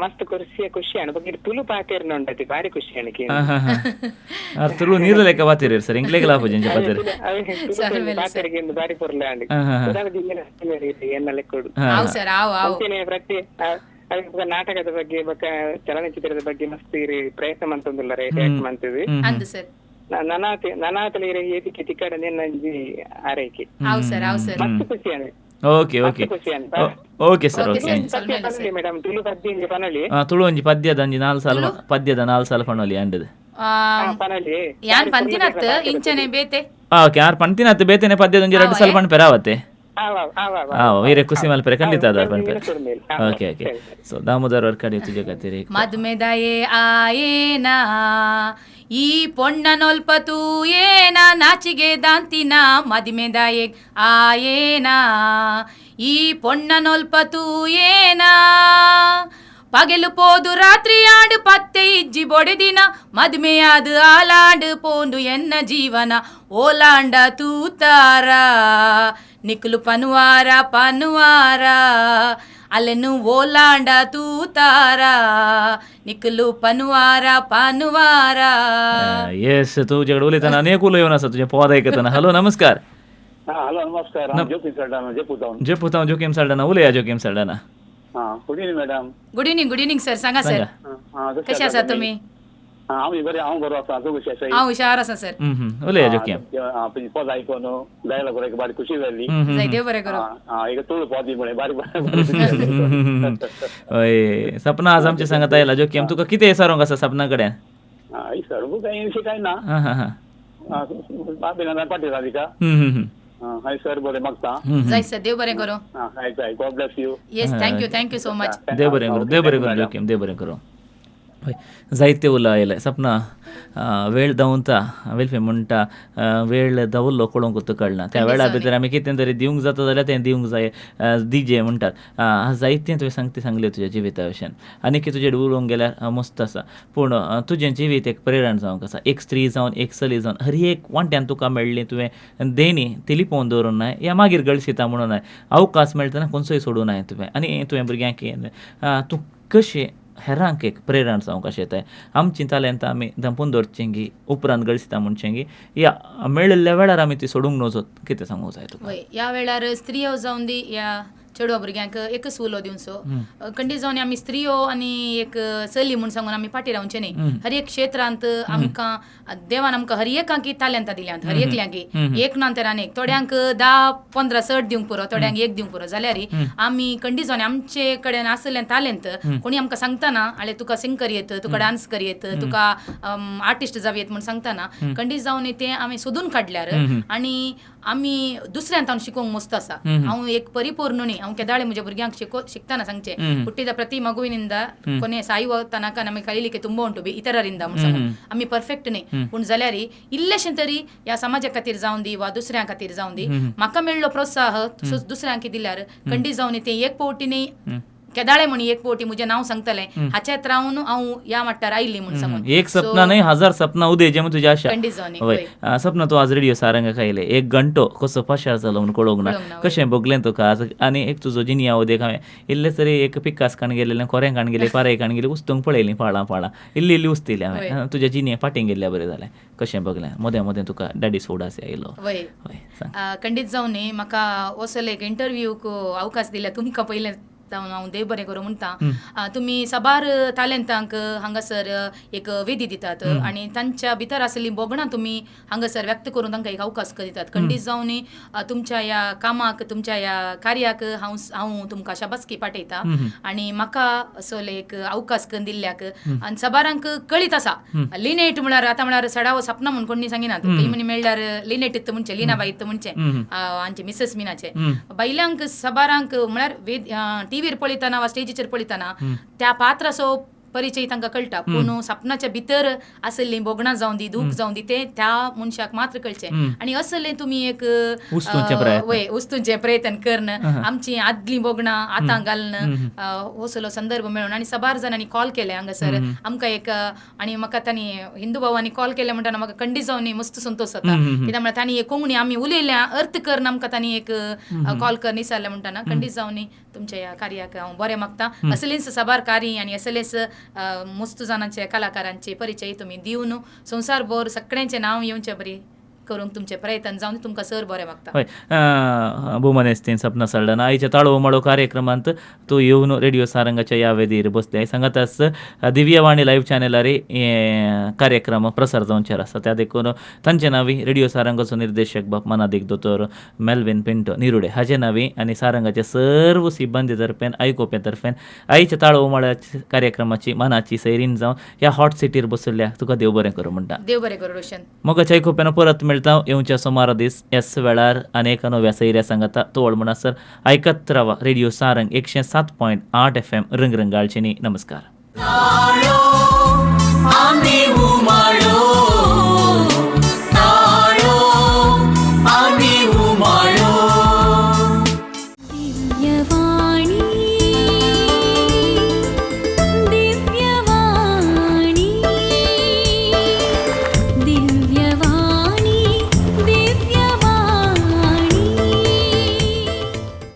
ಮಸ್ತ್ ಖುಷಿ ಖುಷಿ ಅಣ್ಣ ಬಗ್ಗೆ ತುಳು ಪಾತೆರ್ನ ಉಂಡತಿ ಬಾರಿ ಖುಷಿ ಅಣ್ಣ. ತುಳು ನೀರು ಲೆಕ್ಕ ಪಾತೆರ್ ಸರ್, ಇಂಗ್ಲೇಗೆ ಲಾಭ ಜಂಜ ಪಾತೆರ್ ಪಾತೆರಿಗೆ ಬಾರಿ ಪೊರ್ಲ ಅಂಡ್ ಎನ್ನ ಲೆಕ್ಕೊಡು. ಪ್ರತಿ ನಾಟಕದ ಬಗ್ಗೆ ಬೊಕ್ಕ ಚಲನಚಿತ್ರದ ಬಗ್ಗೆ ಮಸ್ತ್ ಪ್ರಯತ್ನ ಮಂತೊಂದುಲ್ಲ ರಿಯಾಕ್ಟ್ ಮಂತದು. ನನಾತಲ ಏತಿಕೆ ತಿಕ್ಕಡ ನಿನ್ನಂಜಿ ಆರೈಕೆ. ಮಸ್ತ್ ಖುಷಿ ಅಣ್ಣ. Okay okay okay sir. Okay madam, Tulu ಪದ್ಯ ಒಂಜಿ ಪನೊಲಿ. ತುಳು ಒಂಜಿ ಪದ್ಯದ ಒಂಜಿ 4 ಸಾಲ ಪದ್ಯದ 4 ಸಾಲ ಪನೊಲಿ ಅಂಡದು. ಯಾನ್ ಪಂತಿನತ್ ಇಂಚನೆ ಬೇತೆ. ಓಕೆ, ಆರ್ ಪಂತಿನತ್ ಬೇತೆನೆ ಪದ್ಯದ ಒಂಜಿ 2 ಸಾಲ ಪನ್ಪೆರ ಆವತ್ತೆ. ವೀರ ಖುಷಿ ಮಲ್ಪೆರೆ ಖಂಡಿತ ಅದ ಪನ್ಪೆರೆ. Okay okay. So Damodar Varkady ತುಜೆ ಕತಿರಿ. ಮದ್ಮೆದಾಯೆ ಆಯೇನಾ ಈ ಪೊಣ್ಣನೊಲ್ಪ ತೂಯೇನ ನಾಚಿಗೆ ದಾಂತಿನ ಮದಿಮೆದಾಯೆ ಆಯೇನಾ ಈ ಪೊಣ್ಣನೊಲ್ಪ ತೂಯೇನ ಪಗೆಲು ಪೋದು ರಾತ್ರಿ ಆಡು ಪತ್ತೆ ಇಜ್ಜಿ ಬೊಡೆದಿನ ಮದುಮೆಯಾದು ಆಲಾಂಡು ಪೋಂಡು ಎನ್ನ ಜೀವನ ಓಲಾಂಡ ತೂತಾರ ನಿಕ್ಲು ಪನುವಾರ ಪನುವಾರ ಅಲ್ಲೆನು ಓಲಾಂಡ ತೂತಾರ ನಿಕ್ಲು ಪನುವಾರ ಪನುವಾರ. ಎಸ್, तू ಜಗಡ उलयतना आनी एक उलोवन आसा तुजें पद आयकतना. हॅलो नमस्कार. हॅलो नमस्कार. जोकीम साल्डाना, जयपूर. जयपूर जोकीम साल्डाना. उलया Joaquim Saldanha. Good evening madam. Good evening. Good evening sir. सांगा सर, कशे आसा तुमी? हांव बरें, हांव बरो आसा. तूं कशें आसा? हांव हुशार आसा सर. उलया जोकीम. पद आयकून डायलॉग बारी खुशी जाली. देव बरें करूं. एक तुळू पद म्हळें बारी. हय, सपना आज आमचे सांगत आयला. जोकीम, तुका कितें सारोंक आसा सपना कडेन? सारूंक कांय अशें कांय ना. अभिनंदन पाटील तिका. हाय सर बरें मागता. जाय सर, देव बरें करूं. हाय sir, God bless you. Yes, thank you, thank you so much. देव बरें करूं, देव बरें करूं जोकीम, देव बरें करूं. हय, जायते उलो आयले सपना. वेळ धांवता, वेल्फे म्हणटा वेळ धांवल्लो कळोवंक कळना. त्या वेळा भितर आमी कितें तरी दिवंक जाता जाल्यार तें दिवंक जाय दिजे म्हणटात. जायतें तुवें सांगते सांगलें तुज्या जिविता विशयान आनी की तुजें उलोवंक गेल्यार मस्त आसा, पूण तुजें जिवीत एक प्रेरण जावंक आसा. एक स्त्री जावन, एक चली जावन हर एक वांट्यान तुका मेळ्ळी तुवें देणी ती लिपोवन दवरूंक नाय या मागीर गळशिता म्हणून नाय. अवकाश मेळटना खंयचोय सोडूं नाय तुवें. आनी तुवें भुरग्यांक तूं कशें हेरांक एक प्रेरण जावंक अशें येताय. आमची तालेंत आमी धांपून दवरचेंगी उपरांत गळसिता म्हणचेंगी या मेळिल्ल्या वेळार आमी ती सोडूंक नजो. कितें सांगूंक जाय तुका? ह्या वेळार स्त्रियो जावन दी या चेडवा भुरग्यांक एकच उलो दिवचो. खंडीत जावन आमी स्त्रियो आनी एक चली म्हूण सांगून आमी फाटीं रावचें न्ही. हर एक क्षेत्रांत आमकां देवान आमकां हर एकांकी तालेंतां दिल्यांत, हर एकल्यांकी एक ना तर आनी थोड्यांक 10-15 चड दिवंक पुरो, थोड्यांक एक दिवंक पुरो. जाल्यार आमी खंडीत जावन आमचे कडेन आसलें तालेंत कोणी आमकां सांगतना आले तुका सिंग करयेत, तुका डांस करयेत, तुका आर्टिस्ट जावयेत म्हूण सांगतना खंडीत जावन तें आमी सोदून काडल्यार आनी आमी दुसऱ्यान तावन शिकोवंक मस्त आसा. हांव एक परिपूर्ण न्ही, हांव ಕೆದಾಳೆ ಮುಜೆ ಭುರ್ಗ್ಯಾಂಕ್ ಶಿಕ್ತಾನ ಸಂಚೆ ಹುಟ್ಟಿದ ಪ್ರತಿ ಮಗುವಿನಿಂದ ಕೊನೆ ಸಾಯುವ ತನಕ ನಮಗೆ ಕಲೀಲಿಕ್ಕೆ ತುಂಬಾ ಉಂಟು ಇತರರಿಂದ. आमी परफेक्ट न्ही, पूण जाल्यार इल्लेशें तरी ह्या समाजा खातीर जावन दी वा दुसऱ्यां खातीर जावन दी म्हाका मेळ्ळो प्रोत्साह दुसऱ्यांक दिल्यार खंडीत जावन तें एक पावटी न्ही केदाळे म्हण एक पावटी म्हजें नांव सांगतलें हाचेत रावन हांव ह्या मट्टार आयली म्हूण सांगून. एक सपना न्हय हजार सपना उदय जें तुज्या आशा. खंडीत जावन सपना तूं आज रेडियो सारंगाक आयलें, एक घंटो कसो पाशार जालो म्हूण कळोवंक ना, कशें भोगलें तुका आज? आनी एक तुजो जिनिया उदेक हांवें इल्लें तरी एक पिकास काण गेलेलें, कोरें काण गेलें, पाराय काण गेलें, उस्तूंक पळयलीं पाळां पाळां इल्ली इल्ली उस्तिली हांवें तुज्या जिनिया फाटीं गेल्ल्या बरें जालें. कशें भोगलें मोदें मोदें तुका डॅडी सोडास आयलो? वय, खंडीत जावन न्ही म्हाका असो एक इंटरव्यूक अवकाश दिल्या तुमकां पयलें हांव देव बरें करूं म्हणटा. तुमी साबार तालेंतांक हांगासर एक वेदी दितात आनी तांच्या भितर आसलीं भोगणां तुमी हांगासर व्यक्त करून तांकां एक अवकाश दितात. खंडीत जावन तुमच्या ह्या कामाक, तुमच्या ह्या कार्याक हांव हांव तुमकां शाबासकी पाठयता आनी म्हाका असो एक अवकाश करून दिल्ल्याक. आनी साबारांक कळीत आसा लिनेट म्हळ्यार आतां म्हळ्यार सडावो सपना म्हूण कोणी सांगिनात, ती म्हणी मेळ्ळ्यार लिनेट इत्त म्हणचें, लिनाबाई इत्त म्हणचें आमचे मिसेस मिनाचे बायलांक साबारांक म्हळ्यार वेद टीव्हीर पळयतना वा स्टेजीचेर पळयतना त्या पात्राचो परिचय तांकां कळटा, पूण सपनाच्या भितर आसल्लीं भोगणां जावन दी, दूख जावन दी, तें त्या मनशाक मात्र कळचें. आनी असलें तुमी एक वय उस्तुंचें प्रयत्न करून आमचीं आदलीं भोगणां आतां घालून असलो संदर्भ मेळून आनी साबार जाणांनी कॉल केले हांगासर आमकां एक. आनी म्हाका तांणी हिंदू भावांनी कॉल केले म्हणटना म्हाका खंडीत जावन मस्त संतोश जाता, कित्याक म्हळ्यार तांणी एक कोंकणी आमी उलयल्या अर्थ करून आमकां तांणी एक कॉल करून विचारलें म्हणटना खंडीत जावन तुमच्या ह्या कार्याक हांव बरें मागता. असलेंच साबार कार्य आनी असलेंच मस्त जाणांचे कलाकारांचे परिचय तुमी दिवन संवसारभर सगळ्यांचें नांव येवचें बरी करूंक तुमचे प्रयत्न जावन तुमकां सर बरें मागता. हय, भोवमानेस्तीन सपना सल्डाना आयच्या ताळो उमाळो कार्यक्रमांत तूं येवन रेडियो सारंगाच्या ह्या वेदीर बसले. सांगाताच दिव्यवाणी लायव्ह चॅनलार हे कार्यक्रम प्रसार जावचेर आसा, त्या देखून तांचे नांवी रेडियो सारंगाचो निर्देशक बाप मानादीक दोतोर मेल्विन पिंटो निरुडे हाजे नांवी आनी सारंगाचे सर्व सिब्बंदी तर्फेन आयकोप्या तर्फेन आयच्या ताळो उमाळ्या कार्यक्रमाची मनाची सैरीन जावन ह्या हॉट सिटीर बसल्या तुका देव बरें करूं म्हणटा. देव बरें करूं रोशन. मोगाच्या आयकोप्यान परत येवच्या सोमारा दीस एस वेळार अनेक नव्या सैऱ्या सांगता तोवळ म्हणसर आयकत रावा रेडियो सारंग 107.8 FM रंगरंगाळचेनी. नमस्कार.